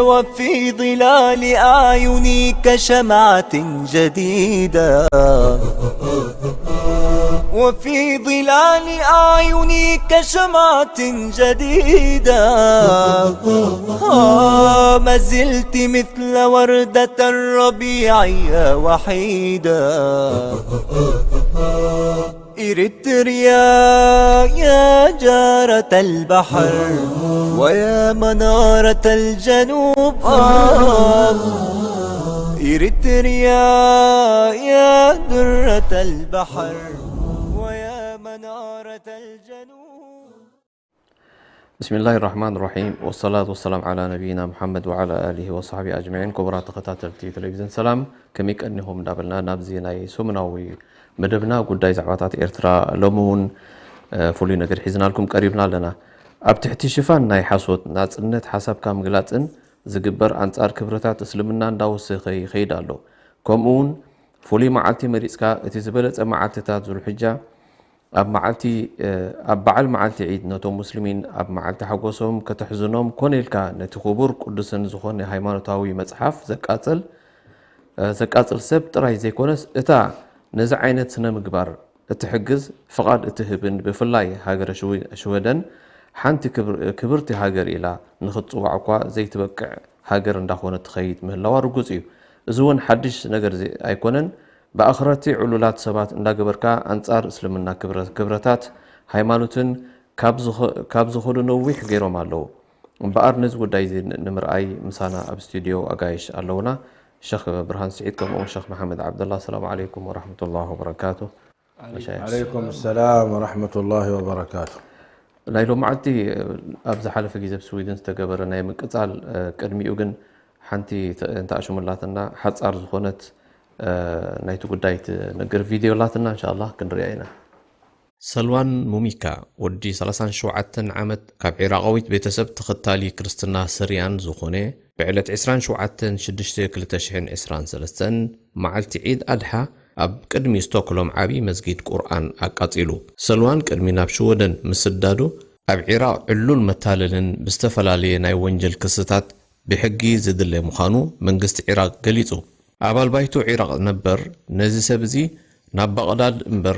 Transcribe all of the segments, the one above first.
وفي ظلال أعيني كشمعة جديدة، وفي ظلال أعيني كشمعة جديدة. آه، ما زلت مثل وردة الربيع يا وحيدة. إريتريا يا جارة البحر، ويا منارة الجنوب. آه، إريتريا يا درة البحر، ويا منارة الجنوب. ብስሚላሂ ራሕማን ራሒም፣ ወሰላቱ ወሰላም ዓላ ነቢይና ሙሓመድ ወዓላ ኣሊሂ ወሳሕቢ ኣጅመዒን። ክቡራት ተኸታተልቲ ቴሌቪዝን ሰላም፣ ከመይ ቀኒኹም እንዳበልና ናብዚ ናይ ሰሙናዊ መደብና ጉዳይ ዛዕባታት ኤርትራ ሎሚ እውን ፍሉይ ነገር ሒዝናልኩም ቀሪብና ኣለና። ኣብ ትሕቲ ሽፋን ናይ ሓሶት ናጽነት ሓሳብካ ምግላጽን ዝግበር ኣንጻር ክብርታት እስልምና እንዳወሰኸ ይኸይድ ኣሎ። ከምኡ እውን ፍሉይ መዓልቲ መሪጽካ እቲ ዝበለጸ መዓልትታት ዙልሕጃ ኣብ መዓልቲ ኣብ በዓል መዓልቲ ዒድ ነቶም ሙስሊሚን ኣብ መዓልቲ ሓጎሶም ከተሕዝኖም ኮነ ኢልካ ነቲ ክቡር ቅዱስን ዝኾነ ሃይማኖታዊ መጽሓፍ ዘቃጽል ዘቃጽል ሰብ ጥራይ ዘይኮነስ እታ ነዚ ዓይነት ስነ ምግባር እትሕግዝ ፍቓድ እትህብን ብፍላይ ሃገረ ሽወደን ሓንቲ ክብርቲ ሃገር ኢላ ንኽትጽዋዕ እኳ ዘይትበቅዕ ሃገር እንዳኾነት ትኸይድ ምህላዋ ርጉጽ እዩ። እዚ እውን ሓድሽ ነገር ኣይኮነን። ብኣኽረርቲ ዕሉላት ሰባት እንዳገበርካ ኣንጻር እስልምና ክብረታት ሃይማኖትን ካብ ዝኸዱ ነዊሕ ገይሮም ኣለዉ። እምበኣር ነዚ ጉዳይ እዚ ንምርኣይ ምሳና ኣብ ስቱድዮ ኣጋይሽ ኣለዉና። ሸኽ ብርሃን ስዒድ ከምኡ እውን ሸኽ መሓመድ ዓብደላ። ሰላም ዓለይኩም ወራሕመቱላሂ ወበረካቱ። ዓለይኩም ሰላም ወራሕመቱላሂ ወበረካቱ። ናይ ሎመዓልቲ ኣብ ዝሓለፈ ግዜ ኣብ ስዊድን ዝተገበረ ናይ ምቅጻል ቅድሚኡ ግን ሓንቲ እንተኣሽሙላትና ሓጻር ዝኾነት ናይቲ ጉዳይ ትነግር ቪድዮ ኣላትና እንሻላ ክንሪኣ ኢና። ሰልዋን ሙሚካ ወዲ ሰላሳን ሸውዓተን ዓመት ካብ ዒራቓዊት ቤተሰብ ተኸታሊ ክርስትና ስርያን ዝኾነ ብዕለት ዕስራን ሸውዓተን ሽዱሽተ ክልተ ሽሕን ዕስራን ሰለስተን መዓልቲ ዒድ ኣድሓ ኣብ ቅድሚ ስቶክሆልም ዓብዪ መስጊድ ቁርኣን ኣቃጺሉ። ሰልዋን ቅድሚ ናብ ሽወደን ምስዳዱ ኣብ ዒራቕ ዕሉል መታለልን ብዝተፈላለየ ናይ ወንጀል ክስታት ብሕጊ ዝድለ ምዃኑ መንግስቲ ዒራቕ ገሊጹ። ኣባል ባይቶ ዒራቕ ነበር ነዚ ሰብ እዚ ናብ ባቕዳድ እምበር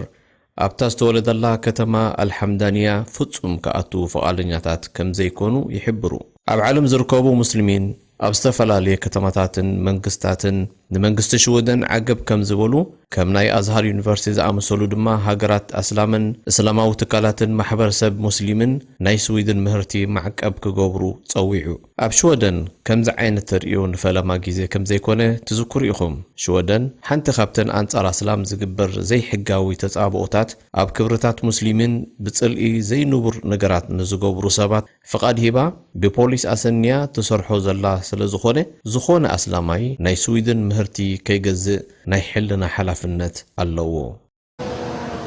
ኣብታ ዝተወለደላ ከተማ ኣልሓምዳንያ ፍጹም ክኣትዉ ፍቓደኛታት ከም ዘይኮኑ ይሕብሩ። ኣብ ዓለም ዝርከቡ ሙስሊሚን ኣብ ዝተፈላለየ ከተማታትን መንግስታትን ንመንግስቲ ሽወደን ዓገብ ከም ዝበሉ፣ ከም ናይ ኣዝሃር ዩኒቨርሲቲ ዝኣመሰሉ ድማ ሃገራት ኣስላምን እስላማዊ ትካላትን ማሕበረሰብ ሙስሊምን ናይ ስዊድን ምህርቲ ማዕቀብ ክገብሩ ጸዊዑ። ኣብ ሽወደን ከምዚ ዓይነት ተርእዮ ንፈለማ ግዜ ከም ዘይኮነ ትዝክሩ ኢኹም። ሽወደን ሓንቲ ካብተን ኣንጻር ኣስላም ዝግበር ዘይሕጋዊ ተጻብኦታት ኣብ ክብርታት ሙስሊምን ብጽልኢ ዘይንቡር ነገራት ንዝገብሩ ሰባት ፍቓድ ሂባ ብፖሊስ ኣሰንያ ትሰርሖ ዘላ ስለ ዝኾነ፣ ዝኾነ ኣስላማይ ናይ ስዊድን ምህርቲ ከይገዝእ ናይ ሕልና ሓላፍነት ኣለዎ።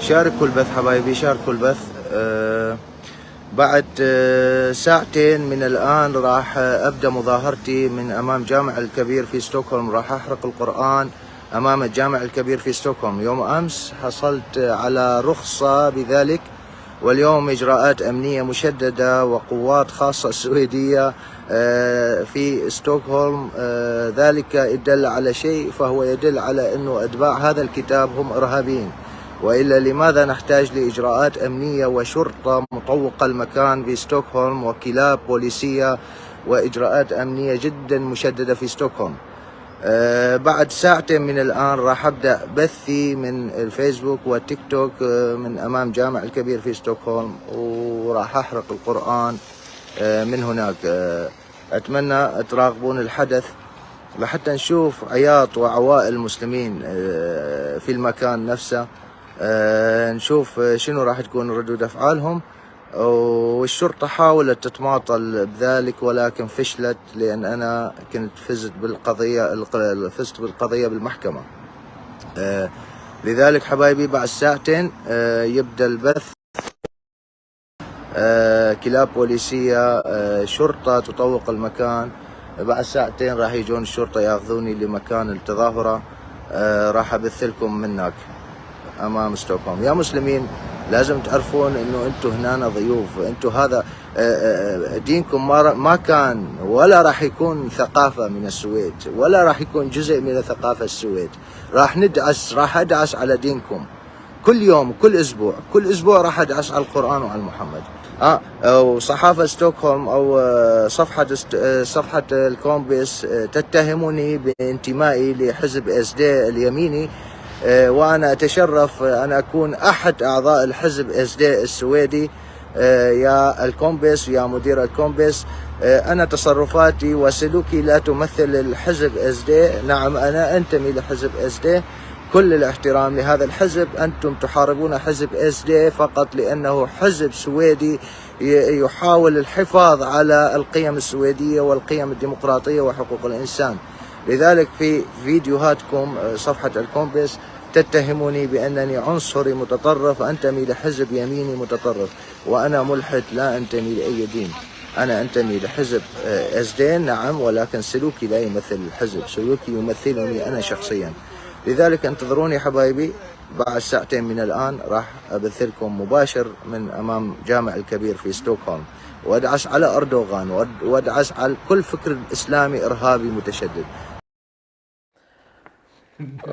شاركوا البث حبايبي، شاركوا البث. أه بعد أه ساعتين من الآن راح أبدأ مظاهرتي من أمام جامع الكبير في ستوكهولم. راح أحرق القرآن أمام الجامع الكبير في ستوكهولم. يوم أمس حصلت على رخصة بذلك، واليوم إجراءات أمنية مشددة وقوات خاصة سويدية آه، في ستوكهولم. آه، ذلك يدل على شيء، فهو يدل على أنه أتباع هذا الكتاب هم إرهابيين، وإلا لماذا نحتاج لإجراءات أمنية وشرطة مطوقة المكان في ستوكهولم وكلاب بوليسية وإجراءات أمنية جدا مشددة في ستوكهولم. آه، بعد ساعتين من الآن راح أبدأ بثي من الفيسبوك والتيك توك، آه، من أمام جامع الكبير في ستوكهولم، وراح أحرق القرآن آه، من هناك. آه، أتمنى تراقبون الحدث لحتى نشوف عياط وعوائل المسلمين آه، في المكان نفسه. آه، نشوف شنو راح تكون ردود أفعالهم. والشرطة حاولت تتماطل بذلك، ولكن فشلت، لأن أنا كنت فزت بالقضية، الق- فزت بالقضية بالمحكمة. آه، لذلك حبايبي بعد ساعتين آه، يبدأ البث. آه، كلاب بوليسية، آه، شرطة تطوق المكان. بعد ساعتين راح يجون الشرطة ياخذوني لمكان التظاهرة. آه، راح أبث لكم من هناك أمام ستوكهولم. يا مسلمين، لازم تعرفون إنه أنتوا هنا ضيوف، أنتوا هذا، آه، آه، دينكم ما ر-، ما كان ولا راح يكون ثقافة من السويد، ولا راح يكون جزء من الثقافة السويد. راح ندعس، راح أدعس على دينكم كل يوم، كل أسبوع، كل أسبوع راح أدعس على القرآن وعلى محمد. آه، وصحافة ستوكهولم أو، آه، صفحة است-، آه، صفحة الكومبيس، آه، تتهمني بانتمائي لحزب إس دي اليميني، آه، وأنا أتشرف أن أكون أحد أعضاء الحزب إس دي السويدي. آه، يا الكومبيس، يا مدير الكومبيس، آه، أنا تصرفاتي وسلوكي لا تمثل الحزب إس دي. نعم، أنا أنتمي لحزب إس دي. كل الاحترام لهذا الحزب. أنتم تحاربون حزب إس دي فقط لأنه حزب سويدي ي-، يحاول الحفاظ على القيم السويدية والقيم الديمقراطية وحقوق الإنسان. لذلك في فيديوهاتكم، آه، صفحة الكومبيس، تتهمني بأنني عنصري متطرف، أنتمي لحزب يميني متطرف، وأنا ملحد لا أنتمي لأي دين. أنا أنتمي لحزب، آه، إس دي، نعم، ولكن سلوكي لا يمثل الحزب، سلوكي يمثلني أنا شخصيا. لذلك انتظروني حبايبي، بعد ساعتين من الآن راح أبث لكم مباشر من أمام جامع الكبير في ستوكهولم، وأدعس على أردوغان، وأد-، وأدعس على كل فكر إسلامي إرهابي متشدد.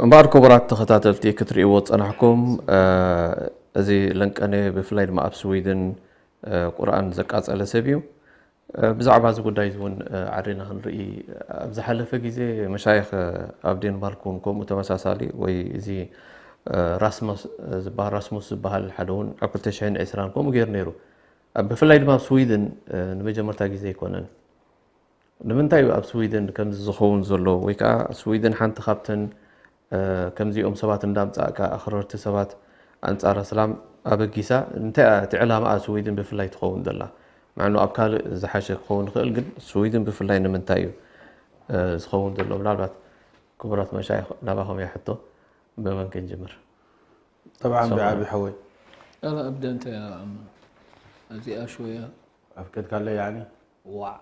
እምበኣር ክቡራት ተኸታተልቲ ክትርእይዎ ዝጸናሕኩም፣ እ፣ እዚ ለንቀነ ብፍላይ ድማ ኣብ ስዊድን፣ እ፣ ቁርኣን ዘቃጸለ ሰብ እዩ። እ፣ ብዛዕባ እዚ ጉዳይ እዚ እውን፣ እ፣ ዓሪና ክንርኢ፣ ኣብ ዝሓለፈ ግዜ መሻይኽ ኣብ ዴንማርክ እውን ከምኡ ተመሳሳሊ ወይ እዚ፣ እ፣ ራስመስ ዝበሃል፣ ራስሙስ ዝበሃል ሓደ እውን ኣብ ክልተ ሽሕን ዕስራን ከምኡ ገይሩ ነይሩ። ኣብ ብፍላይ ድማ ኣብ ስዊድን፣ እ፣ ንመጀመርታ ግዜ ኣይኮነን። ንምንታይ እዩ ኣብ ስዊድን ከምዚ ዝኸውን ዘሎ? ወይ ከዓ ስዊድን ሓንቲ ካብተን፣ እ፣ ከምዚኦም ሰባት እንዳምጻእካ ኣኽረርቲ ሰባት ኣንጻር ኣስላም ኣበጊሳ፣ እንታይ እያ እቲ ዕላማኣ ስዊድን ብፍላይ ትኸውን ዘላ? መዓኑ ኣብ ካልእ ዝሓሸ ክኸውን ይኽእል፣ ግን ስዊድን ብፍላይ ንምንታይ እዩ፣ እ፣ ዝኸውን ዘሎ? ምናልባት ክቡራት መሻይኽ ናባኹም እያ ሕቶ፣ ብመን ክንጅምር? طبعا ሰው ብዓቢ ሓወይ لا لا ابدا انت يا عم. እዚኣ ሾያ ኣፍቀድካለይ ያኒ ዋዕ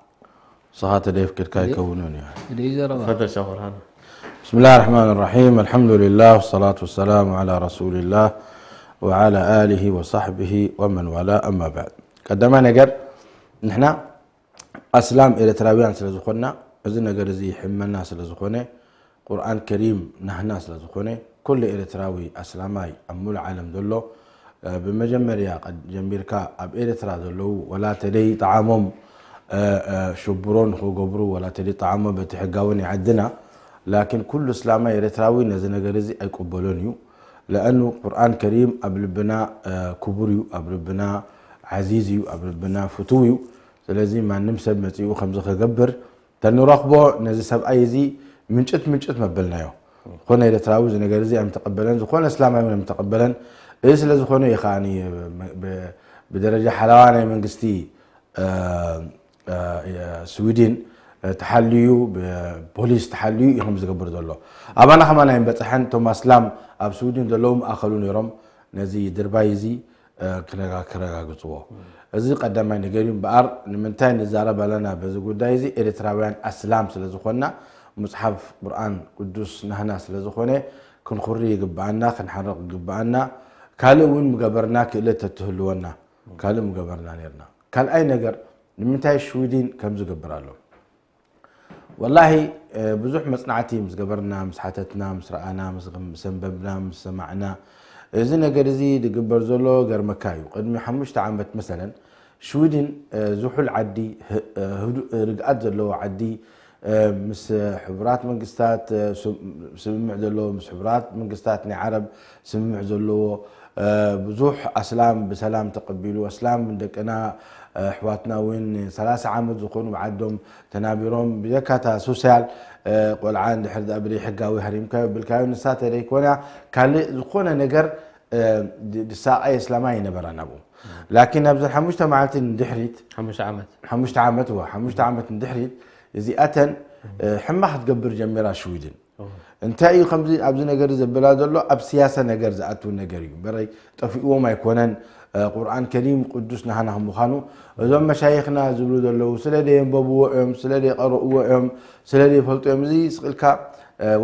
ንስኻ ተደይ ኣፍቀድካ ኣይከውንን እዩ። ደይ ዘረባ ፈደል ሻኹር ሃና بسم الله الرحمن الرحيم. الحمد لله والصلاة والسلام على رسول الله وعلى آله وصحبه ومن والاه، أما بعد. ቀዳማይ ነገር ንሕና ኣስላም ኤርትራውያን ስለ ዝኾንና፣ እዚ ነገር እዚ ይሕመና ስለ ዝኾነ፣ ቁርኣን ከሪም ናህና ስለ ዝኾነ፣ ኩሉ ኤርትራዊ ኣስላማይ ኣብ ሙሉእ ዓለም ዘሎ፣ እ፣ ብመጀመርያ ቀድ-፣ ጀሚርካ ኣብ ኤርትራ ዘለዉ፣ ወላ ተደይ ጠዓሞም፣ እ፣ እ፣ ሽብሮ ንኽገብሩ፣ ወላ ተደይ ጠዓሞም በቲ ሕጋዊ ናይ ዓድና፣ ላኪን ኩሉ እስላማይ ኤርትራዊ ነዚ ነገር እዚ ኣይቅበሎን እዩ። ለኣኑ ቁርኣን ከሪም ኣብ ልብና፣ እ፣ ክቡር እዩ፣ ኣብ ልብና ዓዚዝ እዩ፣ ኣብ ልብና ፍቱው እዩ። ስለዚ ማንም ሰብ መጺኡ ከምዚ ክገብር ተንረኽቦ፣ ነዚ ሰብኣይ እዚ ምንጭት ምንጭት መበልናዮ። ዝኾነ ኤርትራዊ እዚ ነገር እዚ ኣይምተቐበለን፣ ዝኾነ እስላማይ እውን ኣይምተቐበለን። እዚ ስለ ዝኾነ እዩ ከኣ ብ-፣ ብደረጃ ሓለዋ ናይ መንግስቲ፣ እ፣ እ፣ ስዊድን፣ እ፣ ተሓልዩ፣ ብፖሊስ ተሓልዩ እዩ ከም ዝገብር ዘሎ። ኣባና ከማን ኣይምበጽሐን። እቶም ኣስላም ኣብ ስዊድን ዘለዉ ምኣኸሉ ነይሮም ነዚ ድርባይ እዚ፣ እ፣ ክነጋ-፣ ክረጋግጽዎ። እዚ ቀዳማይ ነገር እዩ። እምበኣር ንምንታይ ንዛረብ ኣለና በዚ ጉዳይ እዚ? ኤርትራውያን ኣስላም ስለ ዝኾንና፣ መጽሓፍ ቁርኣን ቅዱስ ናህና ስለ ዝኾነ ክንኹሪ ይግብኣና፣ ክንሓርቕ ይግብኣና። ካልእ እውን ምገበርና ክእለት ተትህልወና፣ ካልእ ምገበርና ነይርና። ካልኣይ ነገር፣ ንምንታይ ሽዊድን ከምዚ ይገብር ኣሎ? ወላሂ፣ እ፣ ብዙሕ መጽናዕቲ ምስ ገበርና፣ ምስ ሓተትና፣ ምስ ረኣና፣ ምስ፣ ምስ ኣንበብና፣ ምስ ሰማዕና፣ እዚ ነገር እዚ ዝግበር ዘሎ ገርመካ እዩ። ቅድሚ ሓሙሽተ ዓመት መሰለን ሽዊድን፣ እ፣ ዝሑል ዓዲ፣ ህ-፣ እ፣ ህዱእ ርግኣት ዘለዎ ዓዲ፣ እ፣ ምስ ሕቡራት መንግስታት፣ እ፣ ስ-፣ ስምምዕ ዘለዎ፣ ምስ ሕቡራት መንግስታት ናይ ዓረብ ስምምዕ ዘለዎ፣ እ፣ ብዙሕ ኣስላም ብሰላም ተቐቢሉ፣ ኣስላም ደቅና፣ እ፣ ኣሕዋትና እውን ሰላሳ ዓመት ዝኾኑ ብዓዶም ተናቢሮም፣ ብጀካ እታ ሶስያል፣ እ፣ ቆልዓ እንድሕር ደኣ ብደይ ሕጋዊ ሃሪምካዮ ብልካዮ፣ ንሳ ተደይኮና ካልእ ዝኾነ ነገር፣ እ፣ ድ-፣ ድሳቐየ እስላማይ ኣይነበረን ኣብኡ። ላኪን ናብዘን ሓሙሽተ መዓልቲ ንድሕሪት፣ ሓሙሽተ ዓመት ሓሙሽተ ዓመት፣ እወ፣ ሓሙሽተ ዓመት ንድሕሪት እዚኣተን፣ እ፣ ሕማ ክትገብር ጀሚራ ሽዊድን። እንታይ እዩ ከምዚ ኣብዚ ነገር ዘበላ ዘሎ? ኣብ ስያሰ ነገር ዝኣትው ነገር እዩ። እምበረይ ጠፊእዎም ኣይኮነን። እ፣ ቁርኣን ከሪም ቅዱስ ናህና ምዃኑ እዞም መሻይኽና ዝብሉ ዘለዉ፣ ስለ ደየንበብዎ እዮም፣ ስለ ደይቀረእዎ እዮም፣ ስለ ደይፈልጡ እዮም። እዚ ስቕ ኢልካ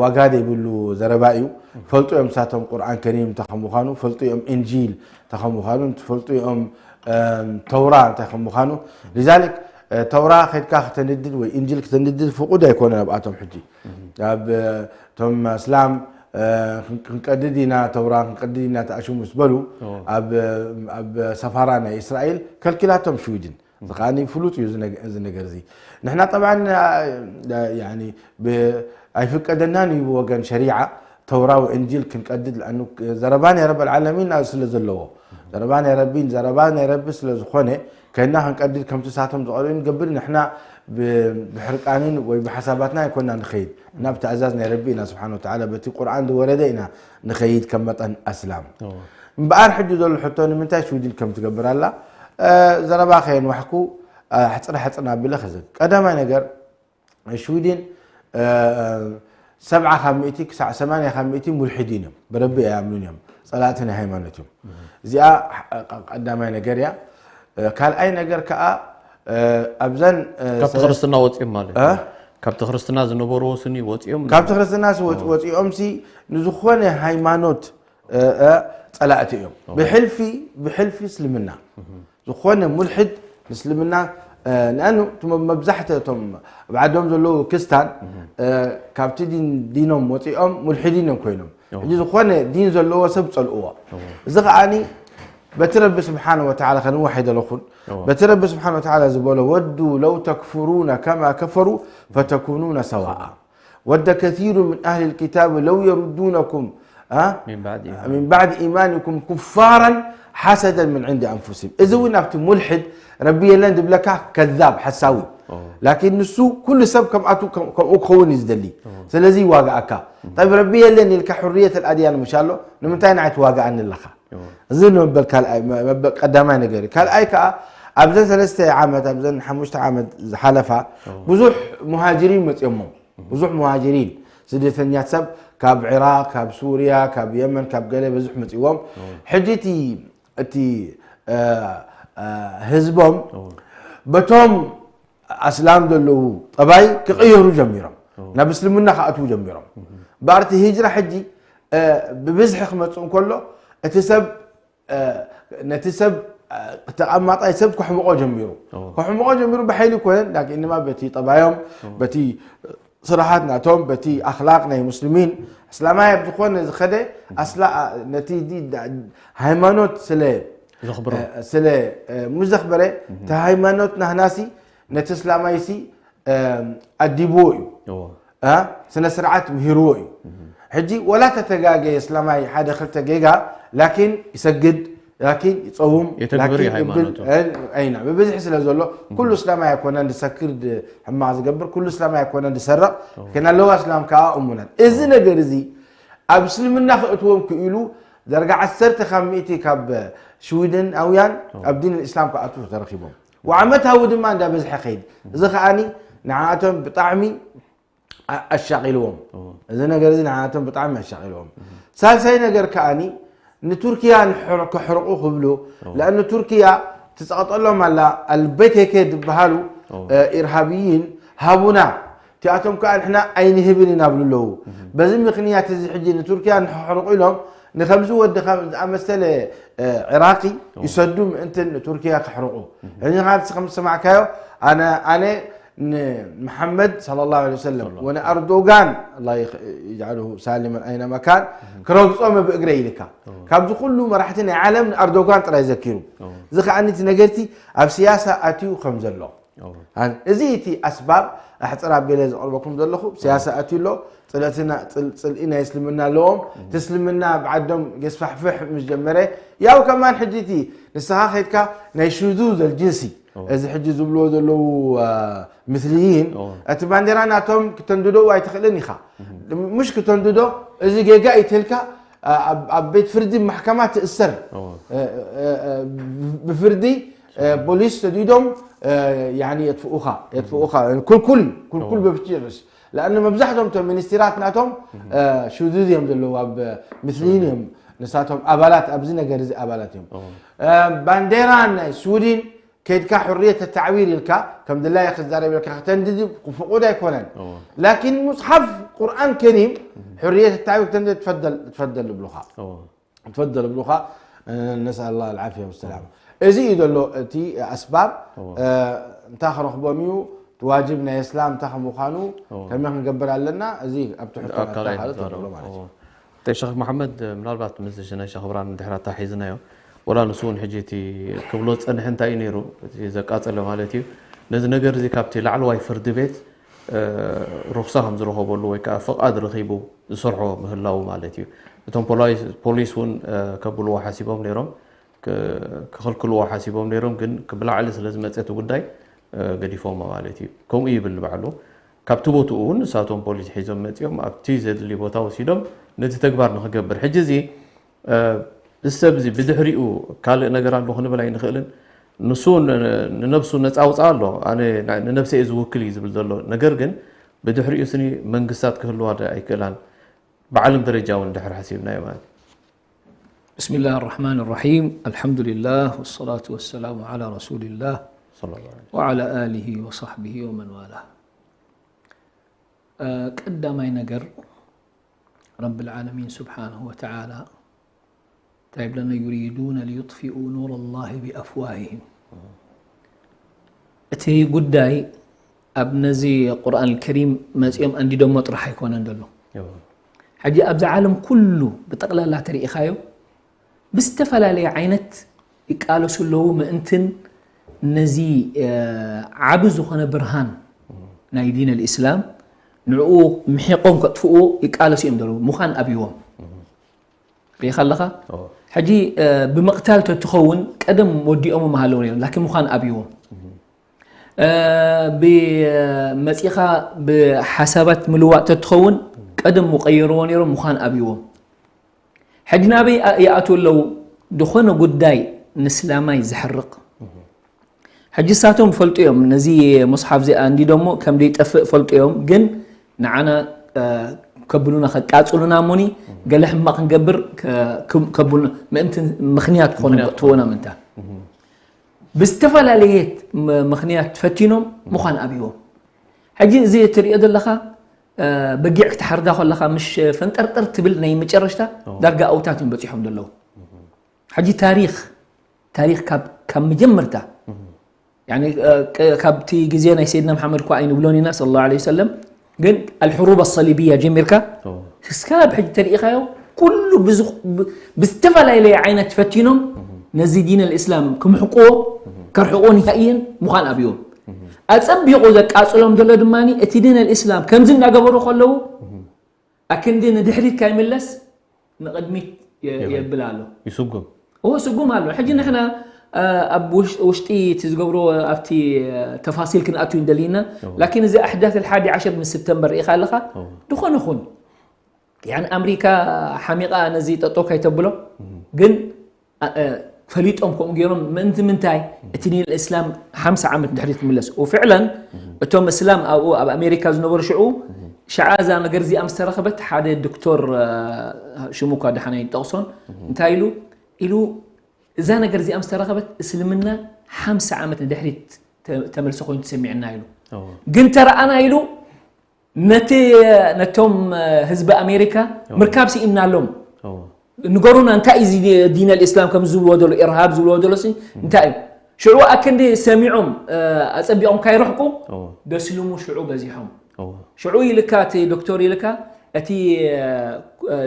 ዋጋ ዘይብሉ ዘረባ እዩ። ፈልጡ እዮም ንሳቶም ቁርኣን ከሪም እንታይ ከም ምዃኑ፣ ፈልጡ እዮም እንጂል እንታይ ከም ምዃኑ፣ ፈልጡ እዮም ተውራ እንታይ ከም ምዃኑ። ሊዛሊክ ተውራ ከድካ ክተንድድ ወይ እንጂል ክተንድድ ፍቁድ ኣይኮነን ኣብኣቶም። ሕጂ ኣብ እቶም ኣስላም ክንቀድድ ኢና፣ ተውራ ክንቀድድ ኢና ተኣሽሙ ምስ በሉ ኣብ ሰፋራ ናይ እስራኤል ከልኪላቶም ሽዊድን። እዚ ከኣ ፍሉጥ እዩ እዚ ነገር እዚ። ንሕና ጠብዓን ኣይፍቀደናን እዩ ብወገን ሸሪዓ ተውራ ወእንጂል ክንቀድድ፣ ለኣኑ ዘረባ ናይ ረብ ኣልዓለሚን ስለ ዘለዎ፣ ዘረባ ናይ ረቢን ዘረባ ናይ ረቢ ስለ ዝኾነ፣ ከና ክንቀድድ ከምቲ ሳቶም ዝቐርኡ ንገብር፣ ንሕና ብሕርቃንን ወይ ብሓሳባትና ኣይኮና ንኸይድ፣ ናብ ትእዛዝ ናይ ረቢ ኢና ስብሓን ወተዓላ፣ በቲ ቁርኣን ዝወረደ ኢና ንኸይድ ከም መጠን ኣስላም። እምበኣር ሕጂ ዘሎ ሕቶ ንምንታይ ሽዊድን ከም ትገብር ኣላ? ዘረባ ከየንዋሕኩ ሕፅር ሕፅር ናቢለ ክዝብ። ቀዳማይ ነገር ሽዊድን ሰብዓ ካብ ሚእቲ ክሳዕ ሰማንያ ካብ ሚእቲ ሙልሒዲን እዮም። ብረቢ ኣይኣምኑን እዮም። ፀላእቲ ናይ ሃይማኖት እዮም። እዚኣ ቀዳማይ ነገር እያ። ካልኣይ ነገር ከዓ ኣብዘን ካብቲ ክርስትና ወፂኦም ማለት እዩ። ካብቲ ክርስትና ዝነበርዎ ስኒ ወፂኦም ካብቲ ክርስትና ወፂኦም ሲ ንዝኾነ ሃይማኖት ፀላእቲ እዮም። ብሕልፊ ብሕልፊ እስልምና ዝኾነ ሙልሕድ ምስልምና ንኣኑ መብዛሕተ እቶም ኣብ ዓዶም ዘለዉ ክስታን ካብቲ ዲኖም ወፂኦም ሙልሕዲን እዮም ኮይኖም። ሕጂ ዝኾነ ዲን ዘለዎ ሰብ ፀልእዎ። እዚ ከዓኒ በቲ ረቢ ስብሓን ወተዓላ ከንዋሕ ኣይደለኹን። በቲ ረቢ ስብሓን ወተዓላ ዝበሎ ወዱ ለው ተክፍሩነ ከማ ከፈሩ ፈተኩኑነ ሰዋኣ ወደ ከሲሩ ምን ኣህል ልኪታብ ለው የሩዱነኩም من بعد إيمانكم كفارا حسدا من عند أنفسهم። እዚ እውን ኣብቲ ሙልሕድ ረቢ የለን ዝብለካ ከዛብ ሓሳዊ። ላኪን ንሱ ኩሉ ሰብ ከምኡ ክኸውን እዩ ዝደሊ። ስለዚ ይዋግኣካ። ጠብ ረቢ የለን ኢልካ ሕርየት ኣድያን ምሽ ኣሎ ንምንታይ ንዓይ ትዋግኣኒ ኣለኻ? እዚ ንመበል ካልኣይ ቀዳማይ ነገር እዩ። ካልኣይ ከዓ ኣብዘን ሰለስተ ዓመት ኣብዘን ሓሙሽተ ዓመት ዝሓለፋ ብዙሕ ሙሃጅሪን መፅኦሞ ብዙሕ ሙሃጅሪን ስደተኛት ሰብ ካብ ዒራቅ ካብ ሱርያ ካብ የመን ካብ ገለ ብዙሕ መፅዎም። ሕጂ እቲ ህዝቦም በቶም ኣስላም ዘለዉ ጠባይ ክቕየሩ ጀሚሮም ናብ እስልምና ክኣትዉ ጀሚሮም። በኣርቲ ሂጅራ ሕጂ ብብዝሒ ክመፅእ እንከሎ እቲ ሰብ ነቲ ሰብ ተቐማጣይ ሰብ ከሕምቆ ጀሚሩ ከሕምቆ ጀሚሩ ብሓይሊ ይኮነን ላኪን እማ በቲ ጠባዮም በቲ ስራሓት ናቶም በቲ ኣክላቅ ናይ ሙስሊሚን እስላማይ ኣብ ዝኾነ ዝኸደ ኣስላ ነቲ ሃይማኖት ስለ ዘኽብሮ ስለ ሙስ ዘኽበረ እቲ ሃይማኖት ናህናሲ ነቲ እስላማይሲ ኣዲብዎ እዩ። ስነ ስርዓት ምሂርዎ እዩ። ሕጂ ወላ ተተጋገየ እስላማይ ሓደ ክልተ ጌጋ ላኪን ይሰግድ ላኪን ይፀውም የተግብር ላኪን ይብል ኣይና ብብዝሒ ስለ ዘሎ ኩሉ እስላማይ ኣይኮነን ዝሰክር ሕማቅ ዝገብር ኩሉ እስላማይ ኣይኮነን ዝሰርቕ ግን ኣለዋ እስላም ከዓ እሙናት። እዚ ነገር እዚ ኣብ እስልምና ክእትዎም ክኢሉ ደረጋ ዓሰርተ ካብ ሚእቲ ካብ ሽዊደናውያን ኣብ ዲን እስላም ክኣትዉ ተረኺቦም ወዓመታዊ ድማ እንዳበዝሐ ከይድ እዚ ከዓኒ ንዓቶም ብጣዕሚ ኣሻቒልዎም። እዚ ነገር እዚ ንዓቶም ብጣዕሚ ኣሻቒልዎም። ሳልሳይ ነገር ከዓኒ ንቱርኪያ ከሕርቑ ክብሉ ለኣኑ ቱርኪያ ትፀቐጠሎም ኣላ ኣልቤቴኬ ዝበሃሉ ኢርሃብይን ሃቡና እቲኣቶም ከዓ ንሕና ኣይንህብን ኢና ብሉ ኣለዉ። በዚ ምክንያት እዚ ሕጂ ንቱርኪያ ንሕርቑ ኢሎም ንከምዚ ወዲ ዝኣመሰለ ዒራቂ ይሰዱ ምእንትን ንቱርኪያ ከሕርቑ። ሕጂ ንስኻ ከም ዝሰማዕካዮ ኣነ ኣነ ንመሓመድ صلى الله عليه وسلم ወንኣርዶጋን الله يجعله سالما أينما كان ክረግጾም ብእግረ ኢልካ ካብዚ ኩሉ መራሕቲ ናይ ዓለም ንኣርዶጋን ጥራይ ዘኪሩ እዚ ከዓኒ እቲ ነገርቲ ኣብ ስያሳ ኣትዩ ከም ዘሎ እዚ እቲ ኣስባብ ኣሕፅር ኣቢለ ዘቕርበኩም ዘለኹ ስያሳ ኣትዩ ኣሎ ፅልኢ ናይ እስልምና ኣለዎም እቲ እስልምና ብዓዶም የስፋሕፍሕ ምስ ጀመረ ያው ከማን ሕጂ እቲ ንስኻ ከይድካ ናይ ሹዙዝ ኣልጅንሲ እዚ ሕጂ ዝብልዎ ዘለዉ ምስልይን እቲ ባንዴራ ናቶም ክተንድደው ኣይትኽእልን ኢኻ ምሽ ክተንድዶ እዚ ጌጋ ይትልካ ኣብ ቤት ፍርዲ ማሕከማ ትእሰር ብፍርዲ ፖሊስ ሰዲዶም የጥፍኡኻ የጥፍኡኻ ኩልኩል ኩልኩል በብጭርስ ለኣነ መብዛሕቶም ቶም ሚኒስትራት ናቶም ሹዙዝ እዮም ዘለዉ ኣብ ምስልይን እዮም ንሳቶም ኣባላት ኣብዚ ነገር እዚ ኣባላት እዮም ባንዴራ ናይ ስዊድን ከይድካ ሕርየት ተዕቢር ኢልካ ከም ድላይ ክዛረብ ኢልካ ከተንድድ ፍቁድ ኣይኮነን። ላኪን ሙስሓፍ ቁርኣን ከሪም ሕርየት ተዕቢር ተንድድ ትፈደል ይብሉኻ። ትፈደል ይብሉኻ። ነስኣል ላህ ልዓፍያ ወሰላማ። እዚ እዩ ዘሎ እቲ ኣስባብ። እንታይ ክረኽቦም እዩ ዋጅብ ናይ እስላም እንታይ ከምዃኑ ከመይ ክንገብር ኣለና። እዚ ኣብ ትሕቶ ናትካ ካልእ ትዛረቦ ማለት እዩ። ሸኽ መሓመድ፣ ምናልባት ምስ ሽነሻ ክብራን ድሕር ኣታሒዝናዮ፣ ወላ ንሱ እውን ሕጂ እቲ ክብሎ ዝፀንሐ እንታይ እዩ ነይሩ፣ እቲ ዘቃፀለ ማለት እዩ፣ ነዚ ነገር እዚ ካብቲ ላዕለዋይ ፍርዲ ቤት ሩኽሳ ከም ዝረኸበሉ ወይ ከዓ ፍቓድ ረኺቡ ዝሰርሖ ምህላው ማለት እዩ። እቶም ፖሊስ እውን ከብልዎ ሓሲቦም ነይሮም፣ ክኽልክልዎ ሓሲቦም ነይሮም፣ ግን ብላዕሊ ስለ ዝመፀ እቲ ጉዳይ ገዲፎሞ ማለት እዩ። ከምኡ ይብል ባዕሉ። ካብቲ ቦትኡ እውን ንሳቶም ፖሊስ ሒዞም መፂኦም ኣብቲ ዘድሊ ቦታ ወሲዶም ነቲ ተግባር ንክገብር። ሕጂ እዚ እዚ ሰብ እዚ ብድሕሪኡ ካልእ ነገር ኣሎ ክንብል ኣይንኽእልን። ንሱ ንነብሱ ነፃ ኣውፅኣ ኣሎ፣ ኣነ ንነብሰይ እየ ዝውክል እዩ ዝብል ዘሎ። ነገር ግን ብድሕሪኡ ስኒ መንግስታት ክህልዋ ኣይክእላን። ብዓለም ደረጃ እውን ድሕር ሓሲብናዮ ማለት بسم الله الرحمن الرحيم. الحمد لله والصلاة والسلام على رسول الله وعلى آله وصحبه ومن والاه. ቀዳማይ ነገር ረብል ዓለሚን ስብሓንሁ ወተዓላ እንታይ ይብለና? يريدون ليطفئوا نور الله بأفواههم። እቲ ጉዳይ ኣብ ነዚ ቁርኣን ከሪም መፂኦም ኣንዲዶሞ ጥራሕ ኣይኮነን ዘሎ። ሕጂ ኣብዚ ዓለም ኩሉ ብጠቕላላ ተሪኢኻዮ ብዝተፈላለየ ዓይነት ይቃለሱ ኣለዉ ምእንትን ነዚ ዓቢ ዝኾነ ብርሃን ናይ ዲን ኣልእስላም ንዕኡ ምሒቆም ከጥፍኡ ይቃለሱ እዮም ዘለዉ። ምዃን ኣብይዎም ርኢኻ ኣለኻ። ሕጂ ብምቕታል ተትኸውን ቀደም ወዲኦም ምሃለዉ ነይሮም፣ ላኪን ምዃን ኣብይዎም። ብመፂኻ ብሓሳባት ምልዋጥ ተትኸውን ቀደም ምቀየርዎ ነይሮም፣ ምዃን ኣብይዎም። ሕጂ ናበይ ይኣትዉ ኣለዉ? ዝኾነ ጉዳይ ንስላማይ ዘሕርቕ። ሕጂ እሳቶም ፈልጡ እዮም፣ ነዚ ሙስሓፍ እዚ ኣንዲዶሞ ከም ዘይጠፍእ ፈልጡ እዮም። ግን ንዓና ከብሉና ከቃፅሉና እሞኒ ገለ ሕማቕ ክንገብር ከብሉና ምእንቲ ምኽንያት ክኾኑ ከጥፍኡና ምንታ ብዝተፈላለየ ምኽንያት ፈቲኖም ምዃን ኣብይዎም። ሕጂ እዚ ትሪኦ ዘለኻ በጊዕ ክትሓርዳ ከለኻ ምሽ ፈንጠርጠር ትብል ናይ መጨረሽታ ዳርጋ ኣውታት እዮም በፂሖም ዘለዉ። ሕጂ ታሪኽ ታሪኽ ካብ ካብ መጀመርታ ያኒ ካብቲ ግዜ ናይ ሰይድና መሓመድ እኳ ኣይንብሎን ኢና ሰለላሁ ዐለይሂ ወሰለም፣ ግን ኣልሕሩብ ኣሰሊብያ ጀሚርካ እስካብ ሕጂ ተሪኢኻዮ ኩሉ ብዝተፈላለየ ዓይነት ፈቲኖም ነዚ ዲን ኣልእስላም ክምሕቅዎ ከርሕቆን ይካእየን ምዃን ኣብዮም። ኣጸቢቑ ዘቃጽሎም ዘሎ ድማ እቲ ዲን ኣልእስላም ከምዚ እናገበሩ ከለዉ ኣክንዲ ንድሕሪት ካይምለስ ንቕድሚት የብል ኣሎ። ይስጉም። እዎ ስጉም ኣሎ። ሕጂ ንሕና ኣብ ውሽጢ እቲ ዝገብሮ ኣብቲ ተፋሲል ክንኣቱ እንደሊና ላኪን እዚ ኣሕዳት ልሓዲ ዓሸር ምን ስፕተምበር ርኢኻ ኣለኻ። ዝኾነ ኹን ያን ኣምሪካ ሓሚቓ ነዚ ጠጦ ካይተብሎ ግን ፈሊጦም ከምኡ ገይሮም ምእንቲ ምንታይ እቲ ዲን እስላም ሓምሳ ዓመት ድሕሪት ክምለስ ፍዕለን እቶም እስላም ኣብኡ ኣብ ኣሜሪካ ዝነበሩ ሽዑ ሸዓ እዛ ነገር እዚኣ ምስ ተረኸበት ሓደ ዶክተር ሽሙ እኳ ደሓና ይጠቕሶን እንታይ ኢሉ ኢሉ እዛ ነገር እዚኣ ምስ ተረኸበት እስልምና ሓምሳ ዓመት ንድሕሪት ተመልሰ ኮይኑ ተሰሚዕና ኢሉ ግን ተረኣና ኢሉ ነቲ ነቶም ህዝቢ ኣሜሪካ ምርካብ ስኢንናሎም ንገሩና እንታይ እዩ ዲን ኣልእስላም ከም ዝብልዎ ዘሎ ኢርሃብ ዝብልዎ ዘሎ እንታይ እዩ ሽዑ ኣክንዲ ሰሚዖም ኣፀቢቖም ካይረሕቁ ደስልሙ ሽዑ በዚሖም ሽዑ ይልካ እቲ ዶክተር ይልካ እቲ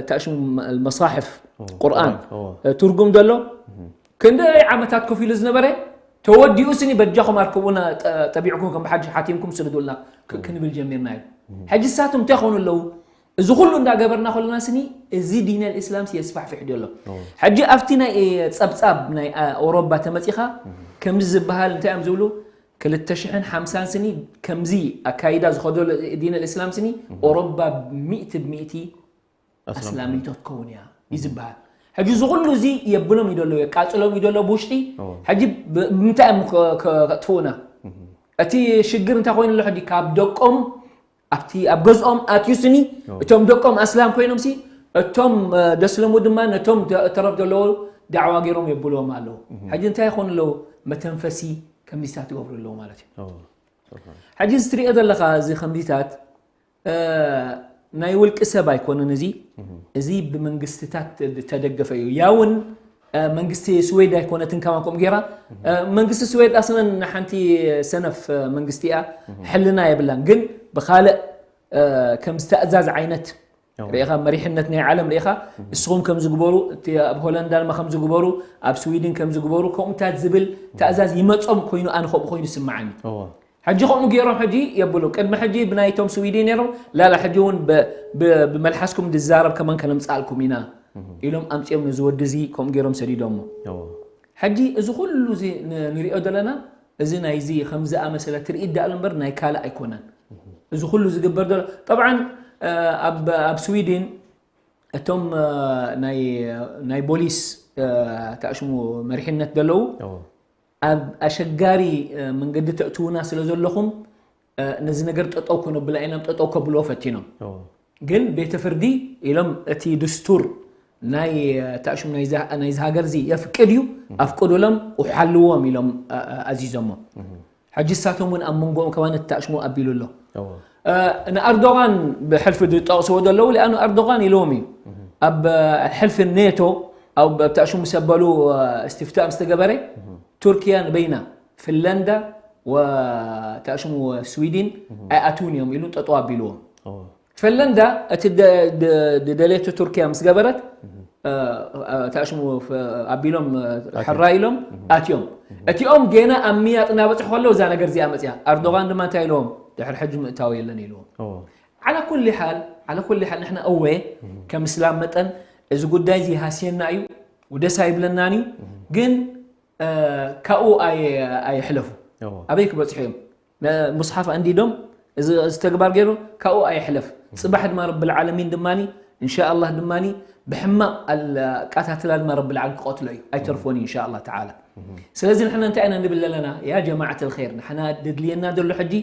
ታሽሙ መሳሕፍ ቁርኣን ትርጉም ዘሎ ክንደይ ዓመታት ኮፍ ኢሉ ዝነበረ ተወዲኡ ስኒ በጃኹም ኣርከቡና ጠቢዕኩም ከም ሓድሽ ሓቲምኩም ስርዱልና ክንብል ጀሚርና እዩ ሕጂ ሳቶም እንታይ ይኾኑ ኣለዉ እዚ ኩሉ እንዳገበርና ከለና ስኒ እዚ ዲን ኣልእስላም የስፋሕፍሕ ድዮ ኣሎ ሕጂ ኣብቲ ናይ ፀብፃብ ናይ ኣውሮባ ተመፂኻ ከምዚ ዝበሃል እንታይ እዮም ዝብሉ ክልተ ሽሕን ሓምሳን ስኒ ከምዚ ኣካይዳ ዝኸደሉ ዲን ኣልእስላም ስኒ ኣውሮባ ሚእቲ ብሚእቲ ኣስላሚቶ ትከውን እያ እዩ ዝበሃል ሕጂ እዚ ኩሉ እዚ የብሎም እዩ ደሎ የቃፅሎም እዩ ደሎ ብውሽጢ ሕጂ ብምንታይ እዮም ከጥፍኡና እቲ ሽግር እንታይ ኮይኑ ኣሎ ሕጂ ካብ ደቆም ኣብቲ ኣብ ገዝኦም ኣትዩ ስኒ እቶም ደቆም ኣስላም ኮይኖም ሲ እቶም ደስለሙ ድማ ነቶም ተረፍ ዘለዎ ዳዕዋ ገይሮም የብልዎም ኣለዉ ሕጂ እንታይ ይኾኑ ኣለዉ መተንፈሲ ከምዚታት ይገብሩ ኣለዉ ማለት እዩ። ሕጂ እዚ ትሪኦ ዘለኻ እዚ ከምዚታት ናይ ውልቂ ሰብ ኣይኮነን። እዚ እዚ ብመንግስትታት ተደገፈ እዩ። ያውን መንግስቲ ስዌድ ኣይኮነትን ከማን ከምኡ ገይራ። መንግስቲ ስዌድ ኣስለን ሓንቲ ሰነፍ መንግስቲ እያ፣ ሕልና የብላን። ግን ብኻልእ ከም ዝተእዛዝ ዓይነት ሪኢኻ፣ መሪሕነት ናይ ዓለም ሪኢኻ፣ እስኹም ከም ዝግበሩ፣ እቲ ኣብ ሆላንዳ ድማ ከም ዝግበሩ፣ ኣብ ስዊድን ከም ዝግበሩ፣ ከምኡታት ዝብል ተእዛዝ ይመጾም ኮይኑ፣ ኣነ ከምኡ ኮይኑ ይስምዓኒ። ሕጂ ከምኡ ገይሮም ሕጂ የብሉ። ቅድሚ ሕጂ ብናይቶም ስዊድን ነይሮም፣ ላላ ሕጂ እውን ብ-፣ ብ-፣ ብመልሓስኩም ዝዛረብ ከማን ከነምጽኣልኩም ኢና ኢሎም ኣምጺኦም ነዚ ወዲ እዚ ከምኡ ገይሮም ሰዲዶሞ። ሕጂ እዚ ኩሉ እዚ ን-፣ ንሪኦ ዘለና፣ እዚ ናይዚ ከም ዝኣመሰለ ትርኢት ደኣ እምበር ናይ ካልእ ኣይኮነን። እዚ ኩሉ ዝግበር ዘሎ፣ ጠብዓን፣ ኣብ፣ ኣብ ስዊድን እቶም ናይ፣ ናይ ቦሊስ ተኣሽሙ መሪሕነት ዘለዉ ኣብ ኣሸጋሪ መንገዲ ተእትዉና ስለ ዘለኹም ነዚ ነገር ጠጠው ከነብላ ኢና፣ ጠጠው ከብልዎ ፈቲኖም። ግን ቤተ ፍርዲ ኢሎም እቲ ድስቱር ናይ ተኣሽሙ ናይዚ፣ ናይዚ ሃገር እዚ የፍቅድ እዩ፣ ኣፍቅዱሎም፣ ውሓልዎም ኢሎም ኣዚዞሞ። ሕጂ እሳቶም እውን ኣብ መንጎኦም ከማን እቲ ተኣሽሙ ኣቢሉ ኣሎ። ንኣርዶጋን ብሕልፊ ዝጠቕስዎ ዘለዉ፣ ሊኣኑ ኣርዶጋን ኢልዎም እዩ። ኣብ ሕልፊ ኔቶ ኣብ፣ ኣብ ተኣሽሙ ምስ ኣበሉ እስትፍታእ ምስ ተገበረ፣ ቱርኪያ ንበይና፣ ፊንላንዳ ወተኣሽሙ ስዊድን ኣይኣትውን እዮም ኢሉ ጠጠው ኣቢልዎም። ፊንላንዳ እቲ ደ-፣ ደ-፣ ደደለየቶ ቱርኪያ ምስ ገበረት፣ ተኣሽሙ ኣቢሎም፣ ሕራይ ኢሎም ኣትዮም። እቲኦም ገና ኣብ ምያጥ እናበፅሑ ከለዉ እዛ ነገር እዚኣ መፅያ። ኣርዶጋን ድማ እንታይ ኢልዎም? ድሕሪ ሕጂ ምእታው የለን ኢልዎም። ዓላ ኩሊ ሓል፣ ዓላ ኩሊ ሓል ንሕና እወ ከም እስላም መጠን እዚ ጉዳይ እዚ ይሃስየና እዩ፣ ደስ ኣይብለናን እዩ። ግን ካብኡ ኣየ-፣ ኣየሕለፉ። ኣበይ ክበፅሑ እዮም? ሙስሓፍ ኣንዲዶም እዚ፣ እዚ ተግባር ገይሩ ካብኡ ኣይሕለፍ። ጽባሕ ድማ ረብል ዓለሚን ድማኒ፣ እንሻ ኣላህ ድማኒ፣ ብሕማቕ ኣቃታትላ ድማ ረብል ዓለሚን ክቐትሎ እዩ። ኣይተርፎን እዩ እንሻ ኣላህ ተዓላ። ስለዚ ንሕና እንታይ ኢና ንብል ዘለና? ያ ጀማዓት ኣልኸይር፣ ንሕና ደድልየና ዘሎ ሕጂ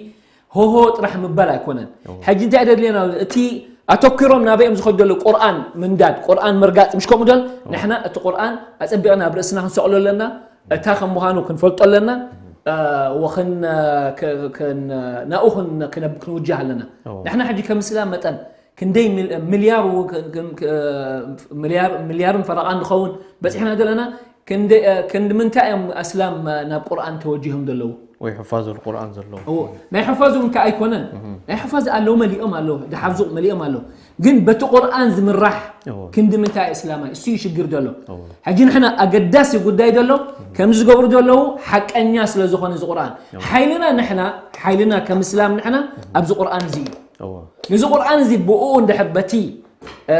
ሆሆ ጥራሕ ምባል ኣይኮነን። ሕጂ እንታይ ደድልየና? እቲ ኣተኪሮም ናበኦም ዝኸዱ ዘሎ ቁርኣን ምንዳድ፣ ቁርኣን ምርጋጽ፣ ምሽ ከምኡ ደል? ንሕና እቲ ቁርኣን ኣጸቢቕና ኣብ ርእስና ክንሰቕሎ ኣለና። እታ ከም ምዃኑ ክንፈልጦ ኣለና። ወኽን-፣ ክ-፣ ክን-፣ ናብኡ ክን-፣ ክነብ-፣ ክንውጃህ ኣለና። ንሕና ሕጂ ከም እስላም መጠን ክንደይ ሚል-፣ ሚልያር ው-፣ ክ-፣ ክ-፣ ክ-፣ ሚልያር፣ ሚልያርን ፈረቓን ንኸውን በጺሕና ዘለና? ክንደ-፣ ክንዲ ምንታይ እዮም ኣስላም ናብ ቁርኣን ተወጂሆም ዘለዉ? ወይ ሕፋዙል ቁርኣን ዘለዉ? እዎ፣ ናይ ሕፋዙ እንከ ኣይኮነን። ናይ ሕፋዝ ኣለዉ፣ መሊኦም ኣለዉ፣ ዝሓፍዙ መሊኦም ኣለዉ። ግን በቲ ቁርኣን ዝምራሕ እዎ። ክንዲ ምንታይ እስላማይ? እሱ እዩ ሽግር ዘሎ። እዎ። ሕጂ ንሕና ኣገዳሲ ጉዳይ ዘሎ፣ ከምዚ ዝገብሩ ዘለዉ ሓቀኛ ስለ ዝኾነ እዚ ቁርኣን። እዎ። ሓይልና ንሕና፣ ሓይልና ከም እስላም ንሕና ኣብዚ ቁርኣን እዚ እዩ። እዎ። ነዚ ቁርኣን እዚ ብኡ እንድሕር በቲ፣ እ፣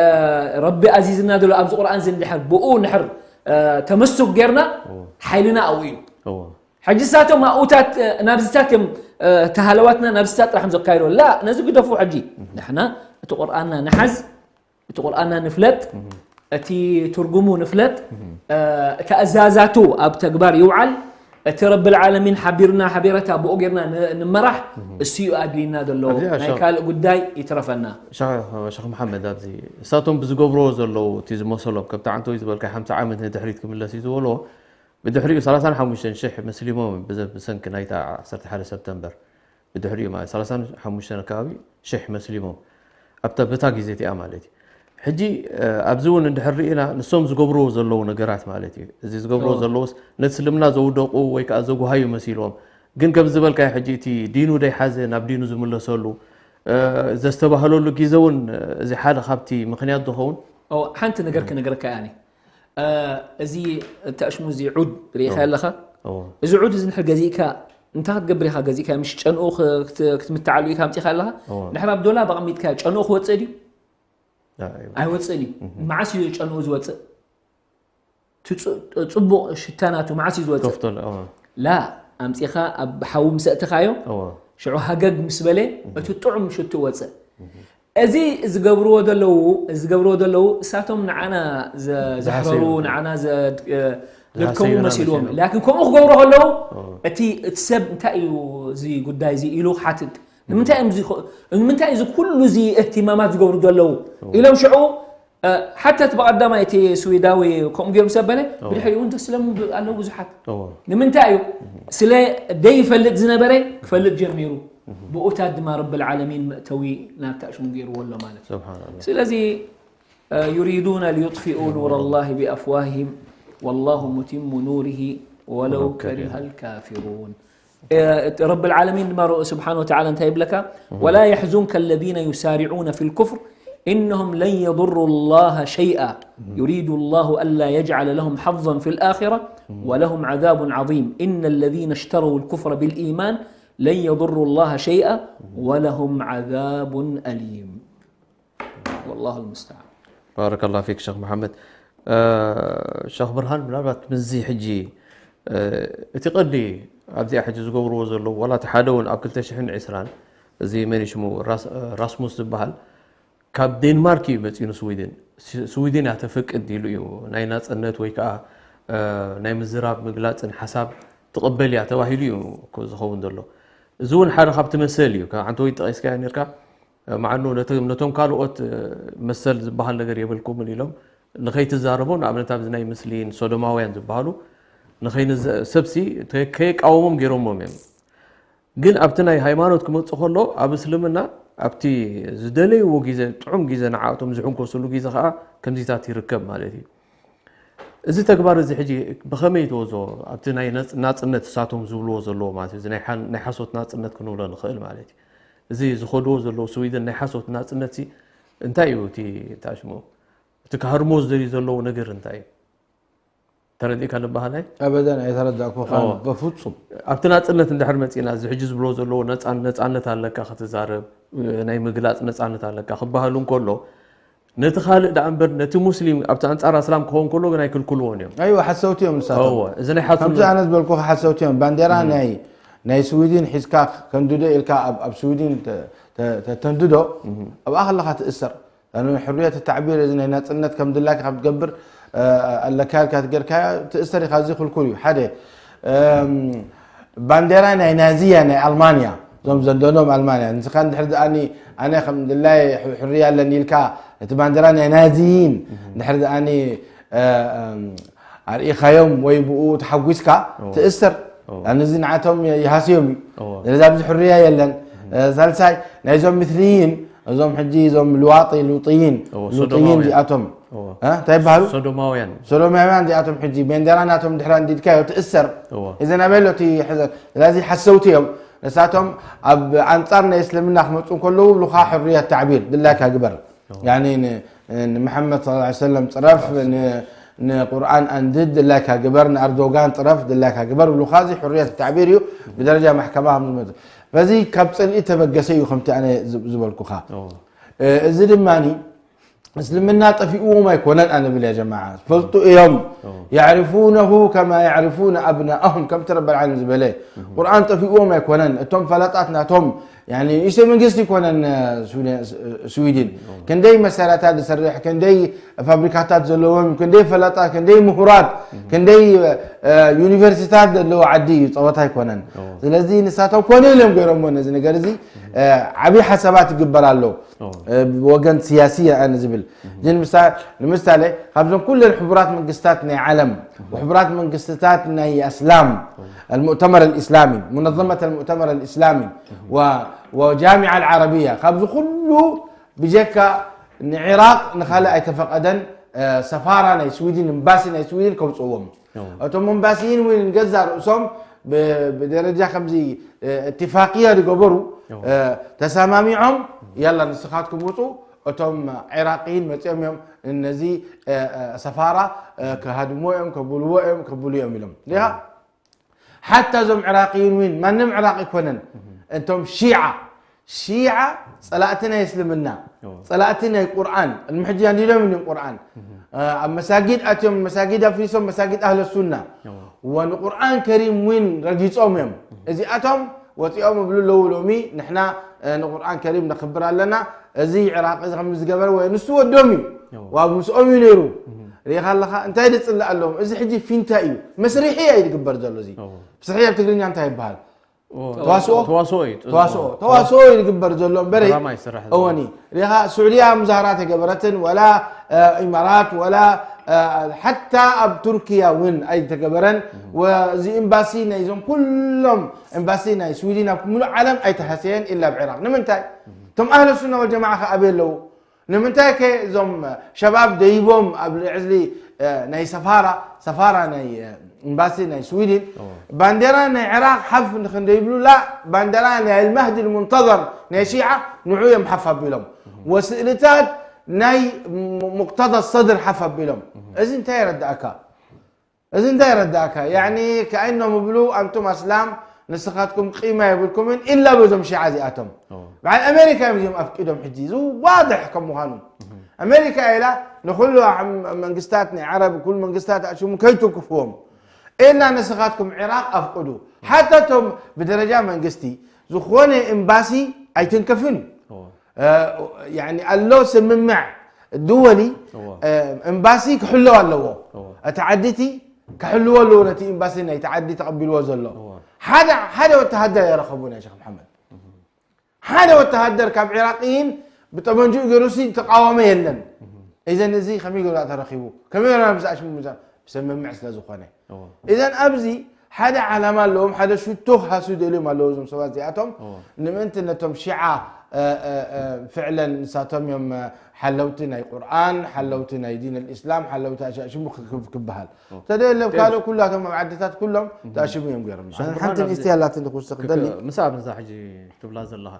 ረቢ ኣዚዝና ዘሎ ኣብዚ ቁርኣን እዚ እንድሕር ብኡ እንድሕር፣ እ፣ ተመስክ ጌርና፣ እዎ። ሓይልና ኣብኡ እዩ። እዎ። ሕጂ እሳቶም ኣብኡታት፣ እ፣ ናብዚታት እዮም፣ እ፣ ተሃለዋትና ናብዚታት ጥራሕ እዮም ዘካይዱ። ላ፣ ነዚ ግደፉ ሕጂ። ንሕና እቲ ቁርኣንና ንሓዝ፣ እቲ ቁርኣንና ንፍለጥ፣ እቲ ትርጉሙ ንፍለጥ፣ እ፣ እቲ ኣዛዛቱ ኣብ ተግባር ይውዓል፣ እቲ ረብል ዓለሚን ሓቢርና፣ ሓቢረታ ብኡ ጌርና ን-፣ ንመራሕ፣ እሱ እዩ ኣድልይና ዘሎ። ኣብዚ ናይ ሸኽ-፣ ካልእ ጉዳይ ይትረፈና። ሸኽ-፣ ሸኽ መሓመድ፣ ኣብዚ እሳቶም ብዝገብርዎ ዘለዉ እቲ ዝመሰሎም፣ ከምቲ ዓንተወይ ዝበልካ ሓምሳ ዓመት ንድሕሪት ክምለስ እዩ ዝበልዎ፣ ብድሕሪኡ ሰላሳን ሓሙሽተን ሽሕ መስሊሞም ብዘ-፣ ብሰንኪ ናይታ ዓሰርተ ሓደ ሰፕተምበር። ብድሕሪኡ ማለት ሰላሳን ሓሙሽተን ኣካባቢ ሽሕ መስሊሞም። ኣብታ በታ ግዜ እቲኣ ማለት እዩ። ሕጂ፣ እ፣ ኣብዚ እውን እንድሕር ርኢና ንሶም ዝገብርዎ ዘለዉ ነገራት ማለት እዩ። እዚ ዝገብርዎ እዎ። ዘለዉስ ነቲ እስልምና ዘውደቑ ወይ ከኣ ዘጉሃዩ መሲልዎም። ግን ከም ዝበልካዮ ሕጂ እቲ ዲኑ ደይሓዘ ናብ ዲኑ ዝምለሰሉ፣ እ፣ ዘስተባህለሉ ግዜ እውን፣ እ፣ እዚ ሓደ ካብቲ ምኽንያት ዝኸውን። እዎ፣ ሓንቲ ነገር ክነግረካ እየ ኣነ። እ፣ እዚ ተኣሽሙ እዚ ዑድ ርኢኻ እዎ። ኣለኻ? እዎ። እዚ ዑድ እዚ እንድሕር ገዚእካ፣ እንታይ ክትገብር ኢኻ ገዚእካ? ምሽ ጨንኡ ክ-፣ ክት-፣ ክትምትዓሉ ኢኻ ኣምጺእካ ኣለኻ? እዎ። እንድሕር ኣብ ዶላብ ኣቐሚጥካዮ ጨንኡ ክወጽእ ድዩ? ላ፣ ኣይወጽእ። ኣይወጽእን እዩ። እህ። መዓስ እዩ ጨንኡ ዝወጽእ? እቲ ጽ-፣ ጽቡቕ ሽታ ናቱ መዓስ እዩ ዝወጽእ? ከፍቶ ኣሎ፣ እዎ። ላ፣ ኣምጺኻ ኣብ ሓዊ ምስ ኣእተኻዮ፣ እዎ። ሽዑ ሃገግ ምስ በለ፣ እህ። እቲ ጥዑም ሽቱ ወጽእ። እህ። እዚ ዝገብርዎ ዘለዉ፣ እዚ ዝገብርዎ ዘለዉ፣ እሳቶም ንዓና ዘ-፣ ዝሓሰዩ። ዘሕረሩ፣ ንዓና ዘ-፣ እ፣ ዝሓሰዩ ዘድከሙ ኢና መሲልዎም። መሲሎም። ላኪን ከምኡ ክገብሩ ከለዉ፣ እዎ። እቲ፣ እቲ ሰብ እንታይ እዩ እዚ ጉዳይ እዚ ኢሉ ክሓትት። ንምንታይ እዮም እዚ ኮ-፣ ንምንታይ እዚ ኩሉ እዚ እህትማማት ዝገብሩ ዘለዉ? እዎ። ኢሎም ሽዑ ሓተት ብቐዳማይ እቲ ስዊዳዊ ከምኡ ገይሩ ምስ ኣበለ፣ ብድሕሪኡ እውን ተስለሙ ብ-፣ ኣለዉ ብዙሓት። እዎ። ንምንታይ እዩ? ስለ ደይፈልጥ ዝነበረ ክፈልጥ ጀሚሩ። ብኡታት ድማ ረብል ዓለሚን መእተዊ ናብታ ሽሙ ገይርዎ ኣሎ ማለት እዩ። ስብሓንላ። ስለዚ يريدون ليطفئوا نور الله بأفواههم والله متم نوره ولو كره الكافرون. ረብል ዓለሚን ድማ ስብሓን ወተዓላ እንታይ ይብለካ? ولا يحزنك الذين يسارعون في الكفر إنهم لن يضروا الله شيئا يريد الله ألا يجعل لهم حظا في الآخرة ولهم عذاب عظيم إن الذين اشتروا الكفر بالإيمان لن يضروا الله شيئا ولهم عذاب أليم. والله المستعان. ባረከላሁ ፊክ ሸኽ መሓመድ። ሸኽ ብርሃን፣ ምናልባት ምስዚ ሕጂ እቲ ቀንዲ ኣብዚኣ ሕጂ ዝገብርዎ ዘለዉ፣ ዋላ እቲ ሓደ እውን ኣብ ክልተ ሽሕን ዕስራን፣ እዚ መን ሽሙ፣ ራስሙስ ዝበሃል፣ ካብ ዴንማርክ እዩ መፂኡ ንስዊድን። ስዊድን እያ ተፈቅድ ኢሉ እዩ፣ ናይ ናፅነት ወይ ከዓ ናይ ምዝራብ ምግላፅን ሓሳብ ትቕበል እያ ተባሂሉ እዩ ዝኸውን ዘሎ። እዚ እውን ሓደ ካብቲ መሰል እዩ። ካብ ዓንተወይ ጠቒስካዮ ነርካ፣ ማዕኑ ነቶም ካልኦት መሰል ዝበሃል ነገር የብልኩምን ኢሎም ንኸይትዛረቡ፣ ንኣብነት ኣብዚ ናይ ምስሊን ሶዶማውያን ዝበሃሉ ንኸይንዘ-፣ ሰብሲ ከየቃወሞም ገይሮሞም እዮም። ግን ኣብቲ ናይ ሃይማኖት ክመፅእ ከሎ ኣብ እስልምና ኣብቲ ዝደለይዎ ግዜ፣ ጥዑም ግዜ፣ ንዓኣቶም ዝሕንኮስሉ ግዜ ከዓ ከምዚታት ይርከብ ማለት እዩ። እዚ ተግባር እዚ ሕጂ ብኸመይ ትወዞ? ኣብቲ ናይ ናፅነት እሳቶም ዝብልዎ ዘለዎ ማለት እዩ፣ ናይ ሓሶት ናፅነት ክንብሎ ንኽእል ማለት እዩ። እዚ ዝኸድዎ ዘለዉ ስዊድን ናይ ሓሶት ናፅነት ሲ እንታይ እዩ? እቲ ታሽሙ እቲ ክሃርሞ ዝደልዩ ዘለዉ ነገር እንታይ እዩ? ተረዲእካ ንበሃላይ? ኣበደን ኣይተረዳእኩኻን በፍጹም። ኣብቲ ናፅነት እንድሕር መፂና፣ እዚ ሕጂ ዝብሎ ዘለዎ ነፃነት ኣለካ ክትዛረብ፣ ናይ ምግላፅ ነፃነት ኣለካ ክበሃል እንከሎ፣ ነቲ ካልእ ደኣ እምበር ነቲ ሙስሊም ኣብቲ ኣንፃር ኣስላም ክኸውን ከሎ ግን ኣይክልክልዎን እዮም። ኣይወ ሓሰውቲ እዮም ንሳቶም። እወ፣ እዚ ናይ ሓሶት ከምዚ ኣነ ዝበልኩኻ ሓሰውቲ እዮም። ባንዴራ ናይ ናይ ስዊድን ሒዝካ ከንድዶ ኢልካ ኣብ ኣብ ስዊድን ተ- ተ- ተ- ተንድዶ ኣብኣ ከለኻ ትእሰር። ሕርየት ተዕቢር እዚ ናይ ናፅነት ከም ድላይካ ካብ ትገብር ኣለካ ኢልካ ትገርካዮ ትእሰር ኢኻ። እዚ ክልኩል እዩ። ሓደ ባንዴራ ናይ ናዚያ ናይ ኣልማንያ እዞም ዘንደኖም ኣልማንያ ንስኻ እንድሕር ደኣኒ ኣነ ከም ድላይ ሕርያ ኣለኒ ኢልካ እቲ ባንዴራ ናይ ናዚይን እንድሕር ደኣኒ ኣርኢኻዮም ወይ ብኡ ተሓጒስካ ትእሰር። ኣነ እዚ ንዓቶም ይሃስዮም እዩ። ስለዚ ኣብዚ ሕርያ የለን። ሳልሳይ ናይዞም ምስልይን እዞም ሕጂ እዞም ልዋጢ ሉጥይን ሉጥይን እዚኣቶም እንታይ ይበሃሉ? ሶዶማውያን። ሶዶማውያን እዚኣቶም ሕጂ ቤንደራ ናቶም ድሕራ እንዲድካዮ ትእሰር። እዚ ናበይ ኣሎ እቲ ሕዘ ስለዚ ሓሰውቲ እዮም። ንሳቶም ኣብ ኣንጻር ናይ እስልምና ክመፁ እንከለዉ ብሉኻ ሕርያት ተዕቢር ድላይካ ግበር። ያኒ ንመሐመድ صلى الله عليه وسلم ፅረፍ ንቁርኣን ኣንድድ ድላይካ ግበር ንኣርዶጋን ፅረፍ ድላይካ ግበር ብሉኻ እዚ ሕርያት ተዕቢር እዩ። ብደረጃ ማሕከማ ከም ዝመፁ በዚ ካብ ፅልኢ ተበገሰ እዩ ከምቲ ኣነ ዝበልኩኻ። እዚ ድማ እስልምና ጠፊእዎም ኣይኮነን ኣነ ብል ያ ጀማዓ ፈልጡ እዮም። يعرفونه كما يعرفون أبناءهم ከምቲ ረበል ዓለም ዝበለ ቁርኣን ጠፊእዎም ኣይኮነን። እቶም ፈላጣት ናቶም ንእሽተይ መንግስቲ ይኮነን። ስዊድን ክንደይ መሳርያታት ዝሰርሕ ክንደይ ፋብሪካታት ዘለዎም ክንደይ ፈላጣት ክንደይ ምሁራት ክንደይ ዩኒቨርሲታት ዘለዎ ዓዲ እዩ። ፀወታ ኣይኮነን። ስለዚ ንሳቶም ኮነ ኢሎም ገይሮሞ ነዚ ነገር እዚ ዓብይ ሓሳባት ይግበር ኣሎ። ብወገን ስያሲ ኣነ ዝብል ግን ንምሳሌ ካብዞም ኩለን ሕቡራት መንግስታት ናይ ዓለም ሕቡራት መንግስትታት ናይ ኣስላም المؤتمر الإسلامي منظمة المؤتمر الإسلامي والجامعة العربية ካብዚ ኩሉ ብጀካ ንዒራቅ ንካልእ ኣይተፈቀደን። ሰፋራ ናይ ስዊድን እምባሲ ናይ ስዊድን ከውፅዎም እቶም እምባሲይን እውን ገዛ ርእሶም ብደረጃ ከምዚ እትፋቅያ ዝገበሩ ተሰማሚዖም ያላ ንስኻትኩም ውፁ እቶም ዒራቅይን መፂኦም እዮም ነዚ ሰፋራ ክሃድሞ እዮም ከብልዎ እዮም ከብሉ እዮም ኢሎም ዲኻ ሓታ እዞም ዕራቅይን እውን ማንም ዕራቅ ኣይኮነን እንቶም ሺዓ ሺዓ ፀላእቲ ናይ እስልምና ፀላእቲ ናይ ቁርኣን ቅድሚ ሕጂ ኣንዲዶም እዮም ቁርኣን ኣብ መሳጊድ ኣትዮም መሳጊድ ኣፍሪሶም መሳጊድ ኣህለ ሱና ወንቁርኣን ከሪም እውን ረጊፆም እዮም። እዚኣቶም ወፂኦም እብሉ ኣለዉ ሎሚ ንሕና ንቁርኣን ከሪም ነኽብር ኣለና። እዚ ዕራቂ እዚ ከም ዝገበረ ወይ ንሱ ወዶም እዩ ዋብ ምስኦም እዩ ነይሩ። ርኢኻ ኣለኻ እንታይ ድፅላእ ኣለዎም እዚ ሕጂ ፊንታ እዩ መስሪሒ እዩ ዝግበር ዘሎ እዚ። ብስሕያ ኣብ ትግርኛ እንታይ ይበሃል? ተዋስኦ? ተዋስኦ እዩ። ተዋስኦ። ተዋስኦ እዩ ዝግበር ዘሎ እምበር። ድራማ ይስራሕ ዘሎ። እወኒ። ሪኻ ስዑድያ ምዛህራ ተገበረትን፣ ወላ፣ እ፣ ኢማራት፣ ወላ፣ እ፣ ሓታ ኣብ ቱርኪያ እውን ኣይተገበረን። ወዚ ኤምባሲ ናይዞም ኩሎም፣ ኤምባሲ ናይ ስዊድን ኣብ ሙሉእ ዓለም ኣይተሃሰየን፣ ኢላ ኣብ ዒራቕ። ንምንታይ? እቶም ኣህለ ሱና ወልጀማዓ ከ ኣበይ ኣለዉ? ንምንታይ ከ እዞም ሸባብ ደይቦም ኣብ ልዕሊ፣ እ፣ ናይ ሰፋራ፣ ሰፋራ ናይ፣ እ፣ ኤምባሲ ናይ ስዊድን፣ እዎ። ባንዴራ ናይ ዒራቕ ሓፍ ንኽንደይብሉ፣ ላ፣ ባንዴራ ናይ ኣልማህዲ ልሙንተዘር ናይ ሺዓ ንዑ እዮም ሓፍ ኣቢሎም። ወስእልታት ናይ ሙ-፣ ሙቅተዳ ሰድር ሓፍ ኣቢሎም። እዚ እንታይ የረዳእካ? እዚ እንታይ የረዳእካ? ያኒ ከኣይኖም ይብሉ፣ ኣንቱም ኣስላም ንስኻትኩም ቂማ የብልኩምን ኢላ በዞም ሺዓ እዚኣቶም። እዎ። በዓል ኣሜሪካ እዮም እዚኦም ኣፍቂዶም ሕጂ። እዚ ዋድሕ ከም ምዃኑ። ኣሜሪካ ኢላ ንኹሉ ዓም-፣ መንግስታት ናይ ዓረብ፣ ኩሉ መንግስታት ኣሽሙ ከይትንክፍዎም። ኢላ ንስኻትኩም ዒራቕ ኣፍቅዱ። ሓታ እቶም ብደረጃ መንግስቲ ዝኾነ ኤምባሲ ኣይትንክፍን። እዎ። እ፣ ያኒ ኣሎ ስምምዕ ድወሊ፣ እዎ። እ፣ ኤምባሲ ክሕልው ኣለዎ። እዎ። እቲ ዓዲ እቲ ክሕልዎ ኣለዎ ነቲ ኤምባሲ ናይቲ ዓዲ ተቐቢልዎ ዘሎ። እዎ። ሓደ፣ ሓደ ወተሃደር ኣይረኸቡን ያ ሸኽ መሓመድ። ሓደ ወተሃደር ካብ ዒራቅይን ብጠመንጅኡ ገይሩሲ ተቃወመ የለን። እዘን እዚ ከመይ ገይሩ ተረኺቡ? ከመይ ገይሩ ብዛዕባ ሽሙ ብዛ-፣ ብስምምዕ ስለ ዝኾነ። እዎ። እዘን ኣብዚ ሓደ ዓላማ ኣለዎም፣ ሓደ ሽቶ ክሃስዩ ደልዮም ኣለዉ እዞም ሰባት እዚኣቶም። እዎ። ንምእንቲ ነቶም ሺዓ፣ እ፣ እ፣ እ፣ ፍዕለን ንሳቶም እዮም፣ እ፣ ሓለውቲ ናይ ቁርኣን፣ ሓለውቲ ናይ ዲን ኣልእስላም፣ ሓለውቲ ኣሻ-፣ ሽሙ ክ-፣ ክ-፣ ክበሃል። እዎ። ተደየሎም ካልእ ኩላቶም ኣብ ዓድታት ኩሎም ተኣሽሙ እዮም ገይሮም። ሸኽ ሓንቲ ብርሃን ንእሽተይ ኣብዚ ኣላትኒ ክውስኽ ክ-፣ ደሊ። ክ-፣ ምስኣ በዛ ሕጂ ትብላ ዘለኻ።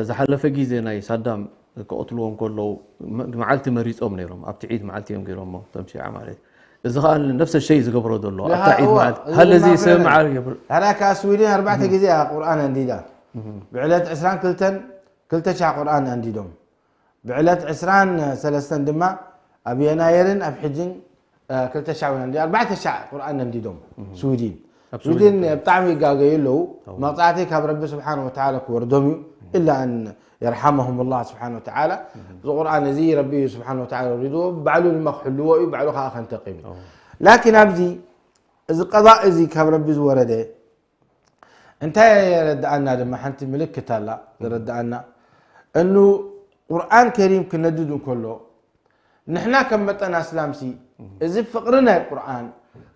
ዝሓለፈ ግዜ ናይ ሳዳም ክቐትልዎ እንከለዉ መ-፣ መዓልቲ መሪጾም ነይሮም። ኣብቲ ዒድ መዓልቲ እዮም ገይሮሞ፣ እቶም ሺዓ ማለት። እዚ ኸኣ ነፍሰ ሸይ ዝገብሮ ዘሎ፣ ለሃ፣ ኣብታ ዒድ እዋ፣ መዓልቲ። እዚ ሃለ እዚ ድማ ሰብ ፍዕለን። መዓር ይብር-፣ ታዲያ ከኣ ስዊድን ኣርባዕተ እም። ግዜ እያ ቁርኣን ኣንዲዳ። እም። ብዕለት ዕስራን ክልተን ክልተ ሻዕ ቁርኣን ኣንዲዶም። ብዕለት ዕስራን ሰለስተን ድማ ኣብ የናየርን ኣብ ሕጅን እ፣ ክልተ ሻዕ ወይ ኣርባዕተ ሻዕ ቁርኣን ነንዲዶም እህ። ስዊድን። ኣብ ስዊድን ስዊድን። ብጣዕሚ ይጋገዩ ኣለዉ። ኣዎ። መቕጻዕቲ ካብ ረቢ ስብሓን ወተዓላ ክወርዶም እዩ። እህ። ኢላ ኣን የርሓመሁም ኣላህ ስብሓን ወተዓላ። እህ። እዚ ቁርኣን እዚ ረቢ እዩ ስብሓን ወተዓላ ወሪድዎ፣ ባዕሉ ድማ ክሕልዎ እዩ፣ ባዕሉ ከዓ ከንተቂም እዩ። ኣዎ። ላኪን ኣብዚ፣ እዚ ቀዳእ እዚ ካብ ረቢ ዝወረደ፣ እንታይ የረድኣና ድማ፣ ሓንቲ ምልክት ኣላ ዘረድኣና። እኑ ቁርኣን ከሪም ክነድድ እንከሎ፣ ንሕና ከም መጠን ኣስላምሲ፣ እህ። እዚ ፍቕሪ ናይ ቁርኣን፣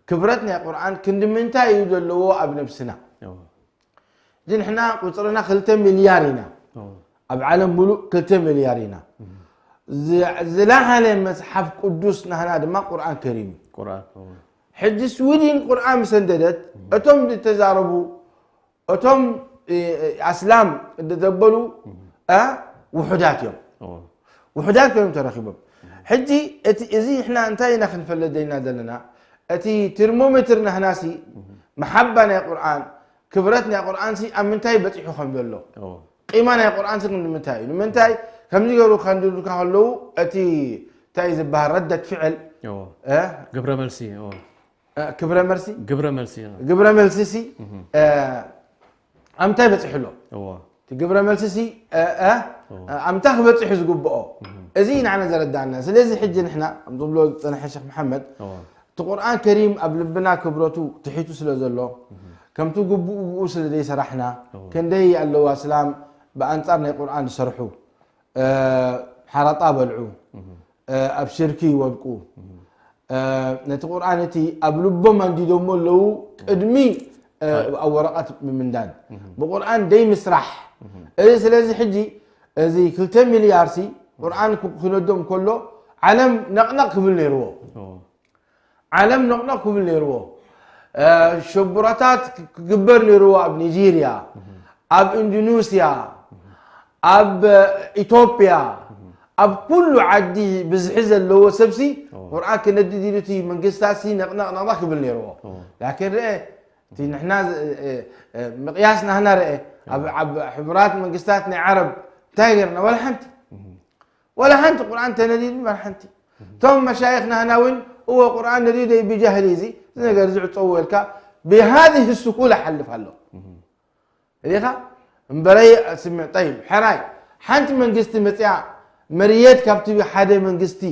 ክብረት ናይ ቁርኣን ክንዲ ምንታይ እዩ ዘለዎ ኣብ ነብስና? እዎ። እዚ ንሕና ቁጽርና ክልተ ሚልያር ኢና። እዎ። ኣብ ዓለም ሙሉእ ክልተ ሚልያር ኢና። እህ። ዝ-፣ ዝለዓለ መጽሓፍ ቅዱስ ናህና ድማ ቁርኣን ከሪም እዩ። ቁርኣን፣ እዎ። ሕጂ ስዊድን ቁርኣን ምስ ኣንደደት፣ እቶም ዝተዛረቡ፣ እቶም፣ እ፣ ኣስላም እንተዘበሉ፣ እ፣ ውሑዳት እዮም። እዎ። ውሑዳት ኮይኖም ተረኺቦም። ሕጂ እቲ፣ እዚ ንሕና እንታይ ኢና ክንፈልጥ ደሊና ዘለና? እቲ ቴርሞሜትር ናህናሲ፣ መሓባ ናይ ቁርኣን፣ ክብረት ናይ ቁርኣንሲ ኣብ ምንታይ በጺሑ ከም ዘሎ። እዎ። ቂማ ናይ ቁርኣንሲ ንምንታይ እዩ? ንምንታይ ከምዚ ገይሩ ከንድዱካ ከለዉ፣ እቲ እንታይ ዝበሃል ረደት ፍዕል፣ እዎ። እ? ግብረ መልሲ፣ እዎ። እ፣ ክብረ መልሲ? ግብረ መልሲ፣ እዎ። ግብረ መልሲሲ፣ እህ። እ፣ ኣብ ምንታይ በጺሑ ኣሎ? እዎ። እቲ ግብረ መልሲሲ፣ እ፣ እ፣ እዎ። ኣብ ምንታይ ክበጽሑ ዝግብኦ? እህ። እዚ እዩ ንዓና ዘረዳእና። ስለዚ ሕጂ ንሕና፣ ከም ዝብሎ ዝጸንሐ ሸኽ መሓመድ፣ እዎ። እቲ ቁርኣን ከሪም ኣብ ልብና ክብረቱ ትሒቱ ስለ ዘሎ፣ እህ። ከምቲ ግቡኡ ብኡ ስለ ዘይሰራሕና፣ እዎ። ክንደይ ኣለዉ ኣስላም ብኣንጻር ናይ ቁርኣን ዝሰርሑ፣ እ፣ ሓራጣ በልዑ፣ እህ። እ፣ ኣብ ሽርኪ ይወድቁ። እህ። እ፣ ነቲ ቁርኣን እቲ ኣብ ልቦም ኣንዲዶሞ ኣለዉ፣ ቅድሚ፣ እ፣ ኣይ። ኣብ ወረቐት ምምንዳን። እህ። ብቁርኣን ደይ ምስራሕ። እህ። እዚ ስለዚ ሕጂ እዚ ክልተ ሚልያርሲ ቁርኣን ክ-፣ ክነዶም ከሎ ዓለም ነቕነቕ ክብል ነይርዎ። እዎ። ዓለም ነቕነቕ ክብል ነይርዎ። እ፣ ሽቡራታት ክ-፣ ክግበር ነይርዎ ኣብ ኒጀርያ፣ እህ። ኣብ ኢንዶኔስያ፣ ኣብ ኢትዮጵያ፣ ኣብ ኩሉ ዓዲ ብዝሒ ዘለዎ ሰብሲ እዎ። ቁርኣን ክነድድ ኢሉ እቲ መንግስታትሲ ነቕነቕ ነቕነቕ ክብል ነይርዎ። እዎ። ላኪን ርአ፣ እቲ ንሕና ዝ-፣ እ፣ እ፣ ምቕያስ ናህና ርአ። ኣብ፣ እዎ። ኣብ ሕቡራት መንግስታት ናይ ዓረብ እንታይ ገይርና? ዋላ ሓንቲ። እህ። ዋላ ሓንቲ ቁርኣን ተነዲዱ፣ ዋላ ሓንቲ። እቶም መሻይኽ ናህና እውን፣ እወ፣ ቁርኣን ነዲዱ ብጃህሊ እዚ፣ እዚ ነገር እዚ ዕጸዎ ኢልካ፣ ብሃዚህ ስሁላ ሓልፍ ኣሎ። እህ። ርኢኻ? እምበረይ ስምዕ፣ ጠይብ፣ ሕራይ፣ ሓንቲ መንግስቲ መጽያ መርየት ካብቲ ሓደ መንግስቲ፣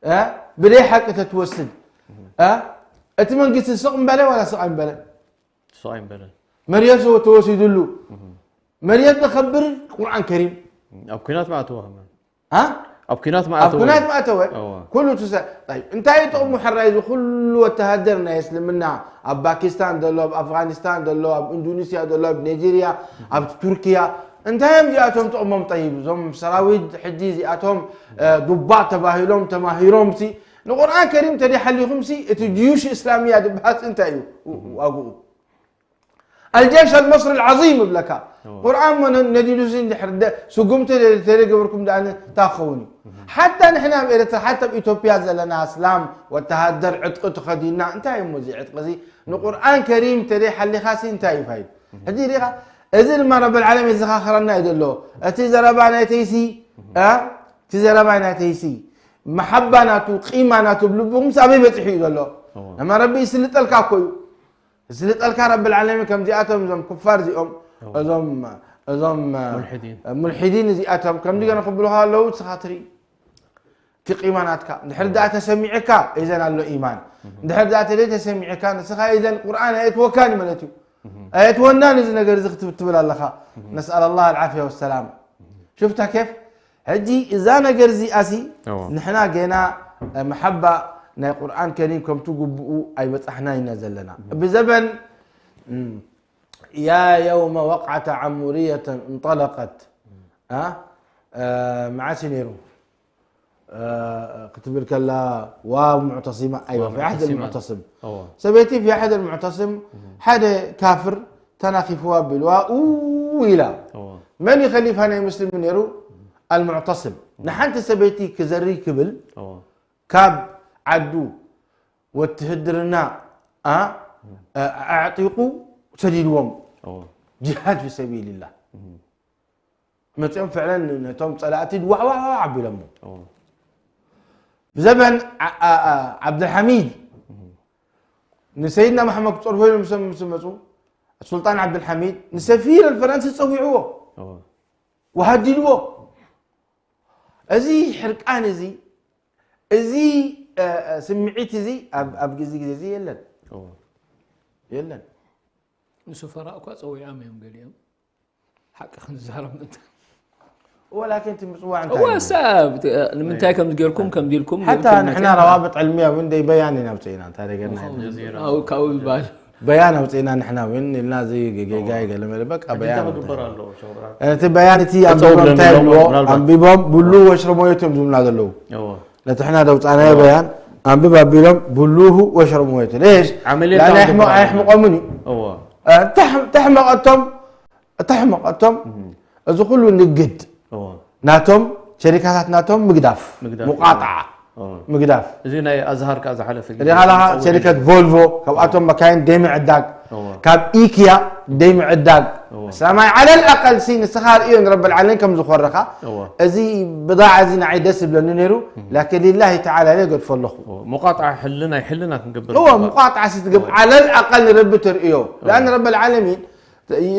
እ፣ ብደይ ሓቂ ተትወስድ፣ እ፣ እቲ መንግስቲ ስቕ እምበለ ዋላ ስቕ ኣይምበለ? ስቕ ኣይምበለን። መርየት ተወሲዱሉ። መርየት ንኸብር ቁርኣን ከሪም ኣብ ኩናት ማእተወ ከማን ها ኣብ ኩናት ኣብ ማእተወ ኩናት ማእተወ እወ። ኩሉ ትሰ طيب እንታይ ጥቕሙ ሕራይ እዚ ኩሉ ወተሃደር ናይ እስልምና ኣብ ፓኪስታን ዘሎ ኣብ ኣፍጋኒስታን ዘሎ ኣብ ኢንዶኔስያ ዘሎ ኣብ ናይጄርያ ኣብ ቱርኪያ እንታይ እዮም እዚኣቶም ጥቕሞም طيب እዞም ሰራዊት ሕጂ እዚኣቶም እ፣ ዱባ ተባሂሎም ተማሂሮም ሲ ንቁርኣን ከሪም ተደይ ሓሊኹም ሲ እቲ ጅዩሽ እስላሚያ ዝበሃል እንታይ እዩ ዋግኡ الجيش المصري العظيم ይብለካ ቁርኣን ሞ ነዲሉ ሲ እንድሕር ደ- ስጉምቲ ተደይ ገበርኩም ደኣ እንታይ ክኸውን እዩ ሓታ ንሕና ኣብ ኤርትራ ሓታ ኣብ ኢትዮጵያ ዘለና እስላም ወተሃደር ዕጥቂ ተኸዲና እንታይ እሞ እዚ ዕጥቂ እዚ ንቁርኣን ከሪም ተደይ ሓሊኻ ሲ እንታይ እዩ ፋይዳ ሕጂ ዲኻ እዚ ድማ ረብል ዓለሚን ዘኻኽረና እዩ ዘሎ እቲ ዘረባ ናይተይሲ እ? እቲ ዘረባ ናይተይሲ መሓባ ናቱ ቂማ ናቱ ብልብኹም ሲ ኣበይ በፂሑ እዩ ዘሎ እማ ረቢ ይስልጠልካ እኮ እዩ ዝስልጠልካ ረብል ዓለሚን ከምዚኣቶም እዞም ኩፋር እዚኦም እዞም እዞም ሙልሒዲን። ሙልሒዲን እዚኣቶም ከምዚ ገና ክብሉኻ ኣለዉ ንስኻ ትርኢ እቲ ቂማ ናትካ እንድሕር ደኣ ተሰሚዕካ ኢዘን ኣሎ ኢማን እንድሕር ደኣ ተደይ ተሰሚዕካ ንስኻ ኢዘን ቁርኣን ኣየትወካን እዩ ማለት እዩ ኣየትወናን እዚ ነገር እዚ ክትብል ትብል ኣለኻ ነስኣል ኣላህ ኣልዓፍያ ወሰላም ሽፍታ ኬፍ ሕጂ እዛ ነገር እዚኣ ሲ እዎ። ንሕና ገና መሓባ ናይ ቁርኣን ከሪም ከምቲ ግብኡ ኣይበፃሕና ኢና ዘለና ብዘበን እም፣ يا يوم وقعت عمورية انطلقت ها آه، መዓስ እዩ ነይሩ آه، ክትብል ከላ واو معتصمة أيوة واو في عهد معتصمة. المعتصم እዎ ሰበይቲ في عهد المعتصم ሓደ ካፍር ተናኺፍዋ ቢልዋ ኡ ኢላ እዎ መን እዩ ከሊፋ ናይ ሙስሊም ነይሩ المعتصم ንሓንቲ ሰበይቲ ክዘሪ ክብል እዎ ካብ ዓዱ ወትህድርና ኣ ኣዕጢቑ ሰዲድዎም እዎ ጅሃድ ፊ ሰቢልላህ መፅኦም ፍዕለን ነቶም ፀላእቲ ዋዕዋዕዋዕ ኣቢሎሞ እዎ ብዘበን ዓ- ዓ- ዓ- ዓብደልሓሚድ ንሰይድና መሓመድ ክፀርፎ ኢሎም ምስ ምስ መፁ ሱልጣን ዓብደልሓሚድ ንሰፊር ኣልፈረንሲ ፀዊዕዎ እዎ ወሃዲድዎ እዚ ሕርቃን እዚ እዚ እ፣ እ፣ ስምዒት እዚ ኣብ ኣብ ግዜ ግዜ እዚ የለን እዎ የለን ንሱ ፈራ እኳ ፀዊዖም እዮም ገሊኦም ሓቂ ክንዛረብ ምእንተ ወላኪን እቲ ምፅዋዕ እንታይ እወ እዩ? ሰብ ንምንታይ ከም ዝጌርኩም ከም ዲልኩም ሓታ ንሕና ረዋብጥ ዕልሚያ እውን ደይ በያን ኢና ውፅኢና እንታይ ደገርና ኢና? ጀዚራ ካብኡ ይበሃል በያን ኣውፅኢና ንሕና እውን ኢልና እዚ ጌጋ ገለ መለ በቃ እንታይ በያን ክግበር ኣለዎ ሸውራ እቲ በያን እቲ ተፀውብለን ኣንቢቦም እንታይ ኣለዎ፣ ይብልዎ ምናልባት። ኣንቢቦም ብሉ ወሽረሞየት እዮም ዝብሉና ዘለዉ እዎ ነቲ ሕና ደውፃናዮ በያን ኣንብብ ኣቢሎም ብሉሁ ወሽረሞየት ሌሽ ዓመልየት ላን ኣንብቦም ኣሕምቆምን እዩ እዎ ተሕመቐቶም ተሕመቐቶም እዚ ኩሉ ንግድ እዎ ናቶም ሸሪካታት ናቶም ምግዳፍ ምግዳፍ። ሙቃጣዓ እዎ ምግዳፍ እዚ ናይ ኣዝሃር ከኣ ዝሓለፈ ግዜ ሪኻ ኣለኻ ዝፀውዕ ሸሪከት ቮልቮ ካብኣቶም መካይን ደይ ምዕዳግ እዎ ካብ ኢክያ ደይ ምዕዳግ እዎ ሰማይ ዓለል ኣቀል ሲ ንስኻ ርእዮ ንረቢ ልዓለሚን ከም ዝኾረኻ እዎ እዚ ብዳዓ እዚ ንዓይ ደስ ዝብለኒ ነይሩ ላኪን ሊላሂ ተዓላ ኢለ ገድፎ ኣለኹ እዎ ሙቃጣዓ ሕልና ሕልና ክንገብር እዎ ሙቃጣዓ ሲ ትገብር ዓለል ኣቀል ንረቢ ተርእዮ ላን ረቢ ልዓለሚን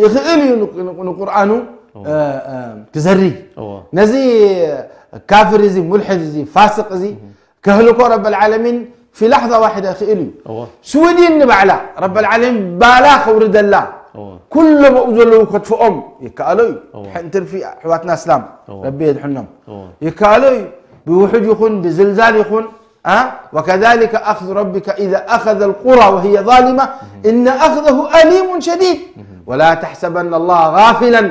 ይኽእል እዩ ንቁርኣኑ ክዘሪ እዎ ነዚ ካፍር እዚ ሙልሕድ እዚ ፋስቅ እዚ ከህልኮ ረብ ልዓለሚን ፊ ላሕዛ ዋሕዳ ይኽእል እዩ እዎ ስዊድን ንባዕላ ረብ ልዓለሚን ባላ ከውርደላ እዎ ኩሎም ኣብኡ ዘለዉ ከጥፍኦም ይከኣሎ እዩ እዎ። ሕንትርፊ ኣሕዋትና እስላም እዎ። ረቢ የድሕኖም እዎ ይከኣሎ እዩ ብውሕጅ ይኹን ብዝልዛል ይኹን አ? وكذلك أخذ ربك إذا أخذ القرى وهي ظالمة إن أخذه أليم شديد ولا تحسبن الله غافلا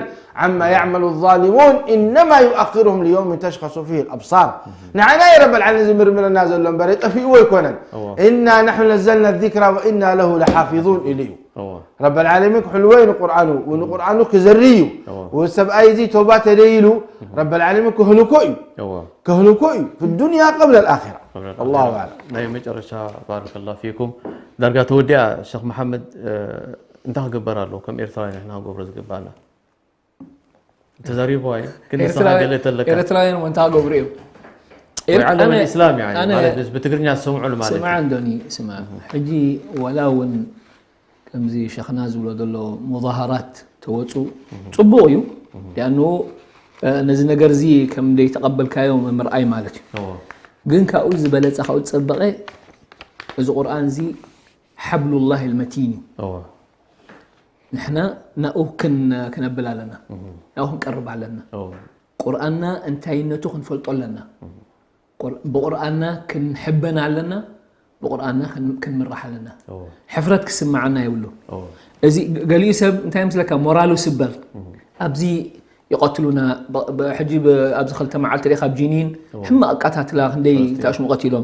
عما يعمل الظالمون إنما يؤخرهم ليوم تشخص فيه الأبصار ንዓና እዩ ረብ ልዓለሚን ዝምርምረና ዘሎ እምበር ጠፊእዎ ኣይኮነን እዎ إنا نحن نزلنا الذكر وإنا له لحافظون ኢሉ እዩ እዎ ረብ ልዓለሚን ክሕልዎ እዩ ንቁርኣኑ ንቁርኣኑ ክዘሪ እዩ እዎ ሰብኣይ እዚ ቶባ ተደይሉ ረብ ልዓለሚን ክህልኮ እዩ እዎ ከህልኮ እዩ في الدنيا قبل الآخرة الله أعلم ናይ መጨረሻ ባረከላ ፊኩም ዳርጋ ተወዲኣ ሸክ መሓመድ እንታይ ክግበር ኣለዎ ከም ኤርትራውያን ንሕና ክገብሮ ዝግባና ተዛሪብዋ እዩ ግን ንስኻ ገለ ተለካ ኤርትራውያን እንታይ ገብሩ እዮም ወይ ዓለም ኣነ- ልእስላም يعني ኣነ- ማለት ብትግርኛ ዝሰምዑሉ ማለት ስምዓ እንዶኒ ስምዓ ሕጂ ዋላ እውን ከምዚ ሸኽና ዝብሎ ዘሎ ሙዛሃራት ተወፁ ፅቡቅ እዩ ያኑ ነዚ ነገር እዚ ከም ዘይተቀበልካዮ ምርኣይ ማለት እዩ እዎ ግን ካብኡ ዝበለፀ ካብኡ ዝፀበቀ እዚ ቁርኣን እዚ ሓብሉላህ ልመቲን እዩ እዎ ንሕና ናብኡ ክን- ክነብል ኣለና። ናብኡ ክንቀርብ ኣለና። ቁርኣንና እንታይነቱ ክንፈልጦ ኣለና። ቁር- ብቁርኣንና ክንሕበን ኣለና። ብቁርኣንና ክን- ክንምራሕ ኣለና። ሕፍረት ክስምዓና የብሉ። እዚ ገሊኡ ሰብ እንታይ ምስለካ ሞራሉ ስበር ኣብዚ ይቐትሉና። ብ- ብ- ሕጂ ብ- ኣብዚ ክልተ መዓልቲ ሪኢኻ ኣብ ጂኒን ሕማቕ ኣቃታትላ ክንደይ ተኣሽሙ ቀቲሎም።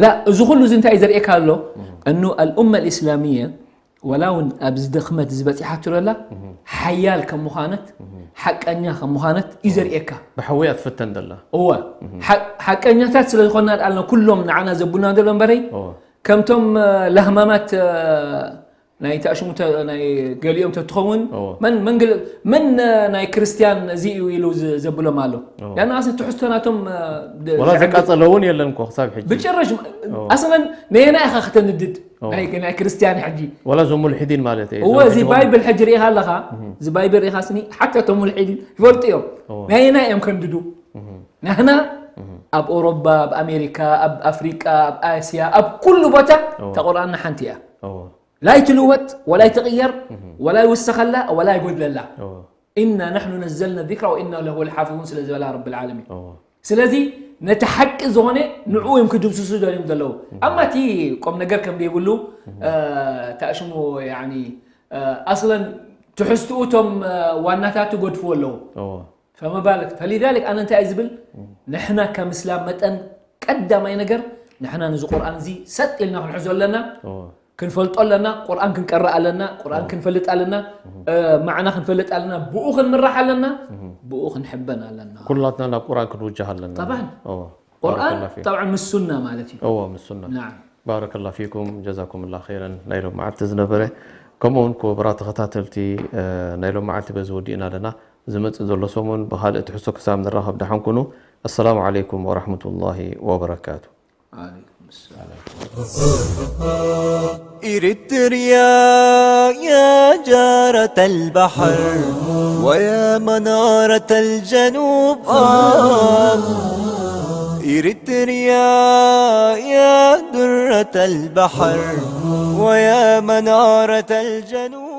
ላ እዚ ኩሉ እዚ እንታይ እዩ ዘርእየካ ኣሎ? እኑ ኣልኡመ ልእስላሚየ ወላ እውን ኣብዚ ድኽመት ዝበፂሓትሎ ኣላ ሓያል ከም ምዃነት ሓቀኛ ከም ምዃነት እዩ ዘርእየካ። ብሓዊ እያ ትፍተን ዘላ። እወ ሓ- ሓቀኛታት ስለ ዝኾንና ደኣልና ኩሎም ንዓና ዘብሉና ዘሎ እምበረይ ከምቶም ላህማማት ናይ ተኣሽሙ ናይ ገሊኦም ተትኸውን መን መን ናይ ክርስትያን እዚ እዩ ኢሉ ዘብሎም ኣሎ። ያናስ ትሕዝቶ ናቶም ወላ ዘቃጸለ እውን የለን እኮ ክሳብ ሕጂ። ብጭራሽ ኣስለን ነየና ኢኻ ክተንድድ ናይ ክርስትያን ሕጂ ወላ ዞም ሙልሒዲን ማለት እዩ። እወ እዚ ባይብል ሕጂ ርኢኻ ኣለኻ። እዚ ባይብል ርኢኻ ስኒ ሓታ እቶም ሙልሒዲን ይፈልጡ እዮም። ናየና እዮም ከንድዱ። ናህና ኣብ ኦሮባ፣ ኣብ ኣሜሪካ፣ ኣብ ኣፍሪቃ፣ ኣብ ኣስያ፣ ኣብ ኩሉ ቦታ ተቆርኣና ሓንቲ እያ። لا يتلوت ولا يتغير ولا يوسخ الله ولا يقول الله إنا نحن نزلنا الذكر وإنا له لحافظون ስለ ዝበላ ረብል ዓለሚን። ስለዚ ነቲ ሓቂ ዝኾነ ንዕኡ እዮም ክድምስሱ ደልዮም ዘለዉ። ኣማ እቲ ቆም ነገር ከም ዘይብሉ ተኣሽሙ ኣስለን ትሕዝትኡ እቶም ዋናታት ይገድፍዎ ኣለዉ። ፈመባልክ ፈሊዛሊክ ኣነ እንታይ እዩ ዝብል ንሕና ከም እስላም መጠን ቀዳማይ ነገር ንሕና ነዚ ቁርኣን እዚ ሰጥ ኢልና ክንሕዞ ኣለና። ክንፈልጦ ኣለና። ቁርኣን ክንቀርእ ኣለና። ቁርኣን ክንፈልጥ ኣለና። ማዕና ክንፈልጥ ኣለና። ብኡ ክንምራሕ ኣለና። ብኡ ክንሕበን ኣለና። ኩላትና ናብ ቁርኣን ክንውጃህ ኣለና። ጠብዓን ቁርኣን ጠብዓን ምስ ሱና ማለት እዩ። እዎ ምስ ሱና። ናዓም። ባረከላ ፊኩም ጀዛኩም ላ ኸይረን ናይ ሎም መዓልቲ ዝነበረ ከምኡ እውን ክቡራት ተኸታተልቲ ናይ ሎም መዓልቲ በዚ ወዲእና ኣለና። ዝመፅእ ዘሎ ሰሙን ብኻልእ ትሕዝቶ ክሳብ ንራኸብ ደሓን ኩኑ። ኣሰላሙ ዓለይኩም ወራሕመቱላሂ ወበረካቱ። وعليكم السلام. إريتريا يا جارة البحر ويا منارة الجنوب آه. إريتريا يا درة البحر ويا منارة الجنوب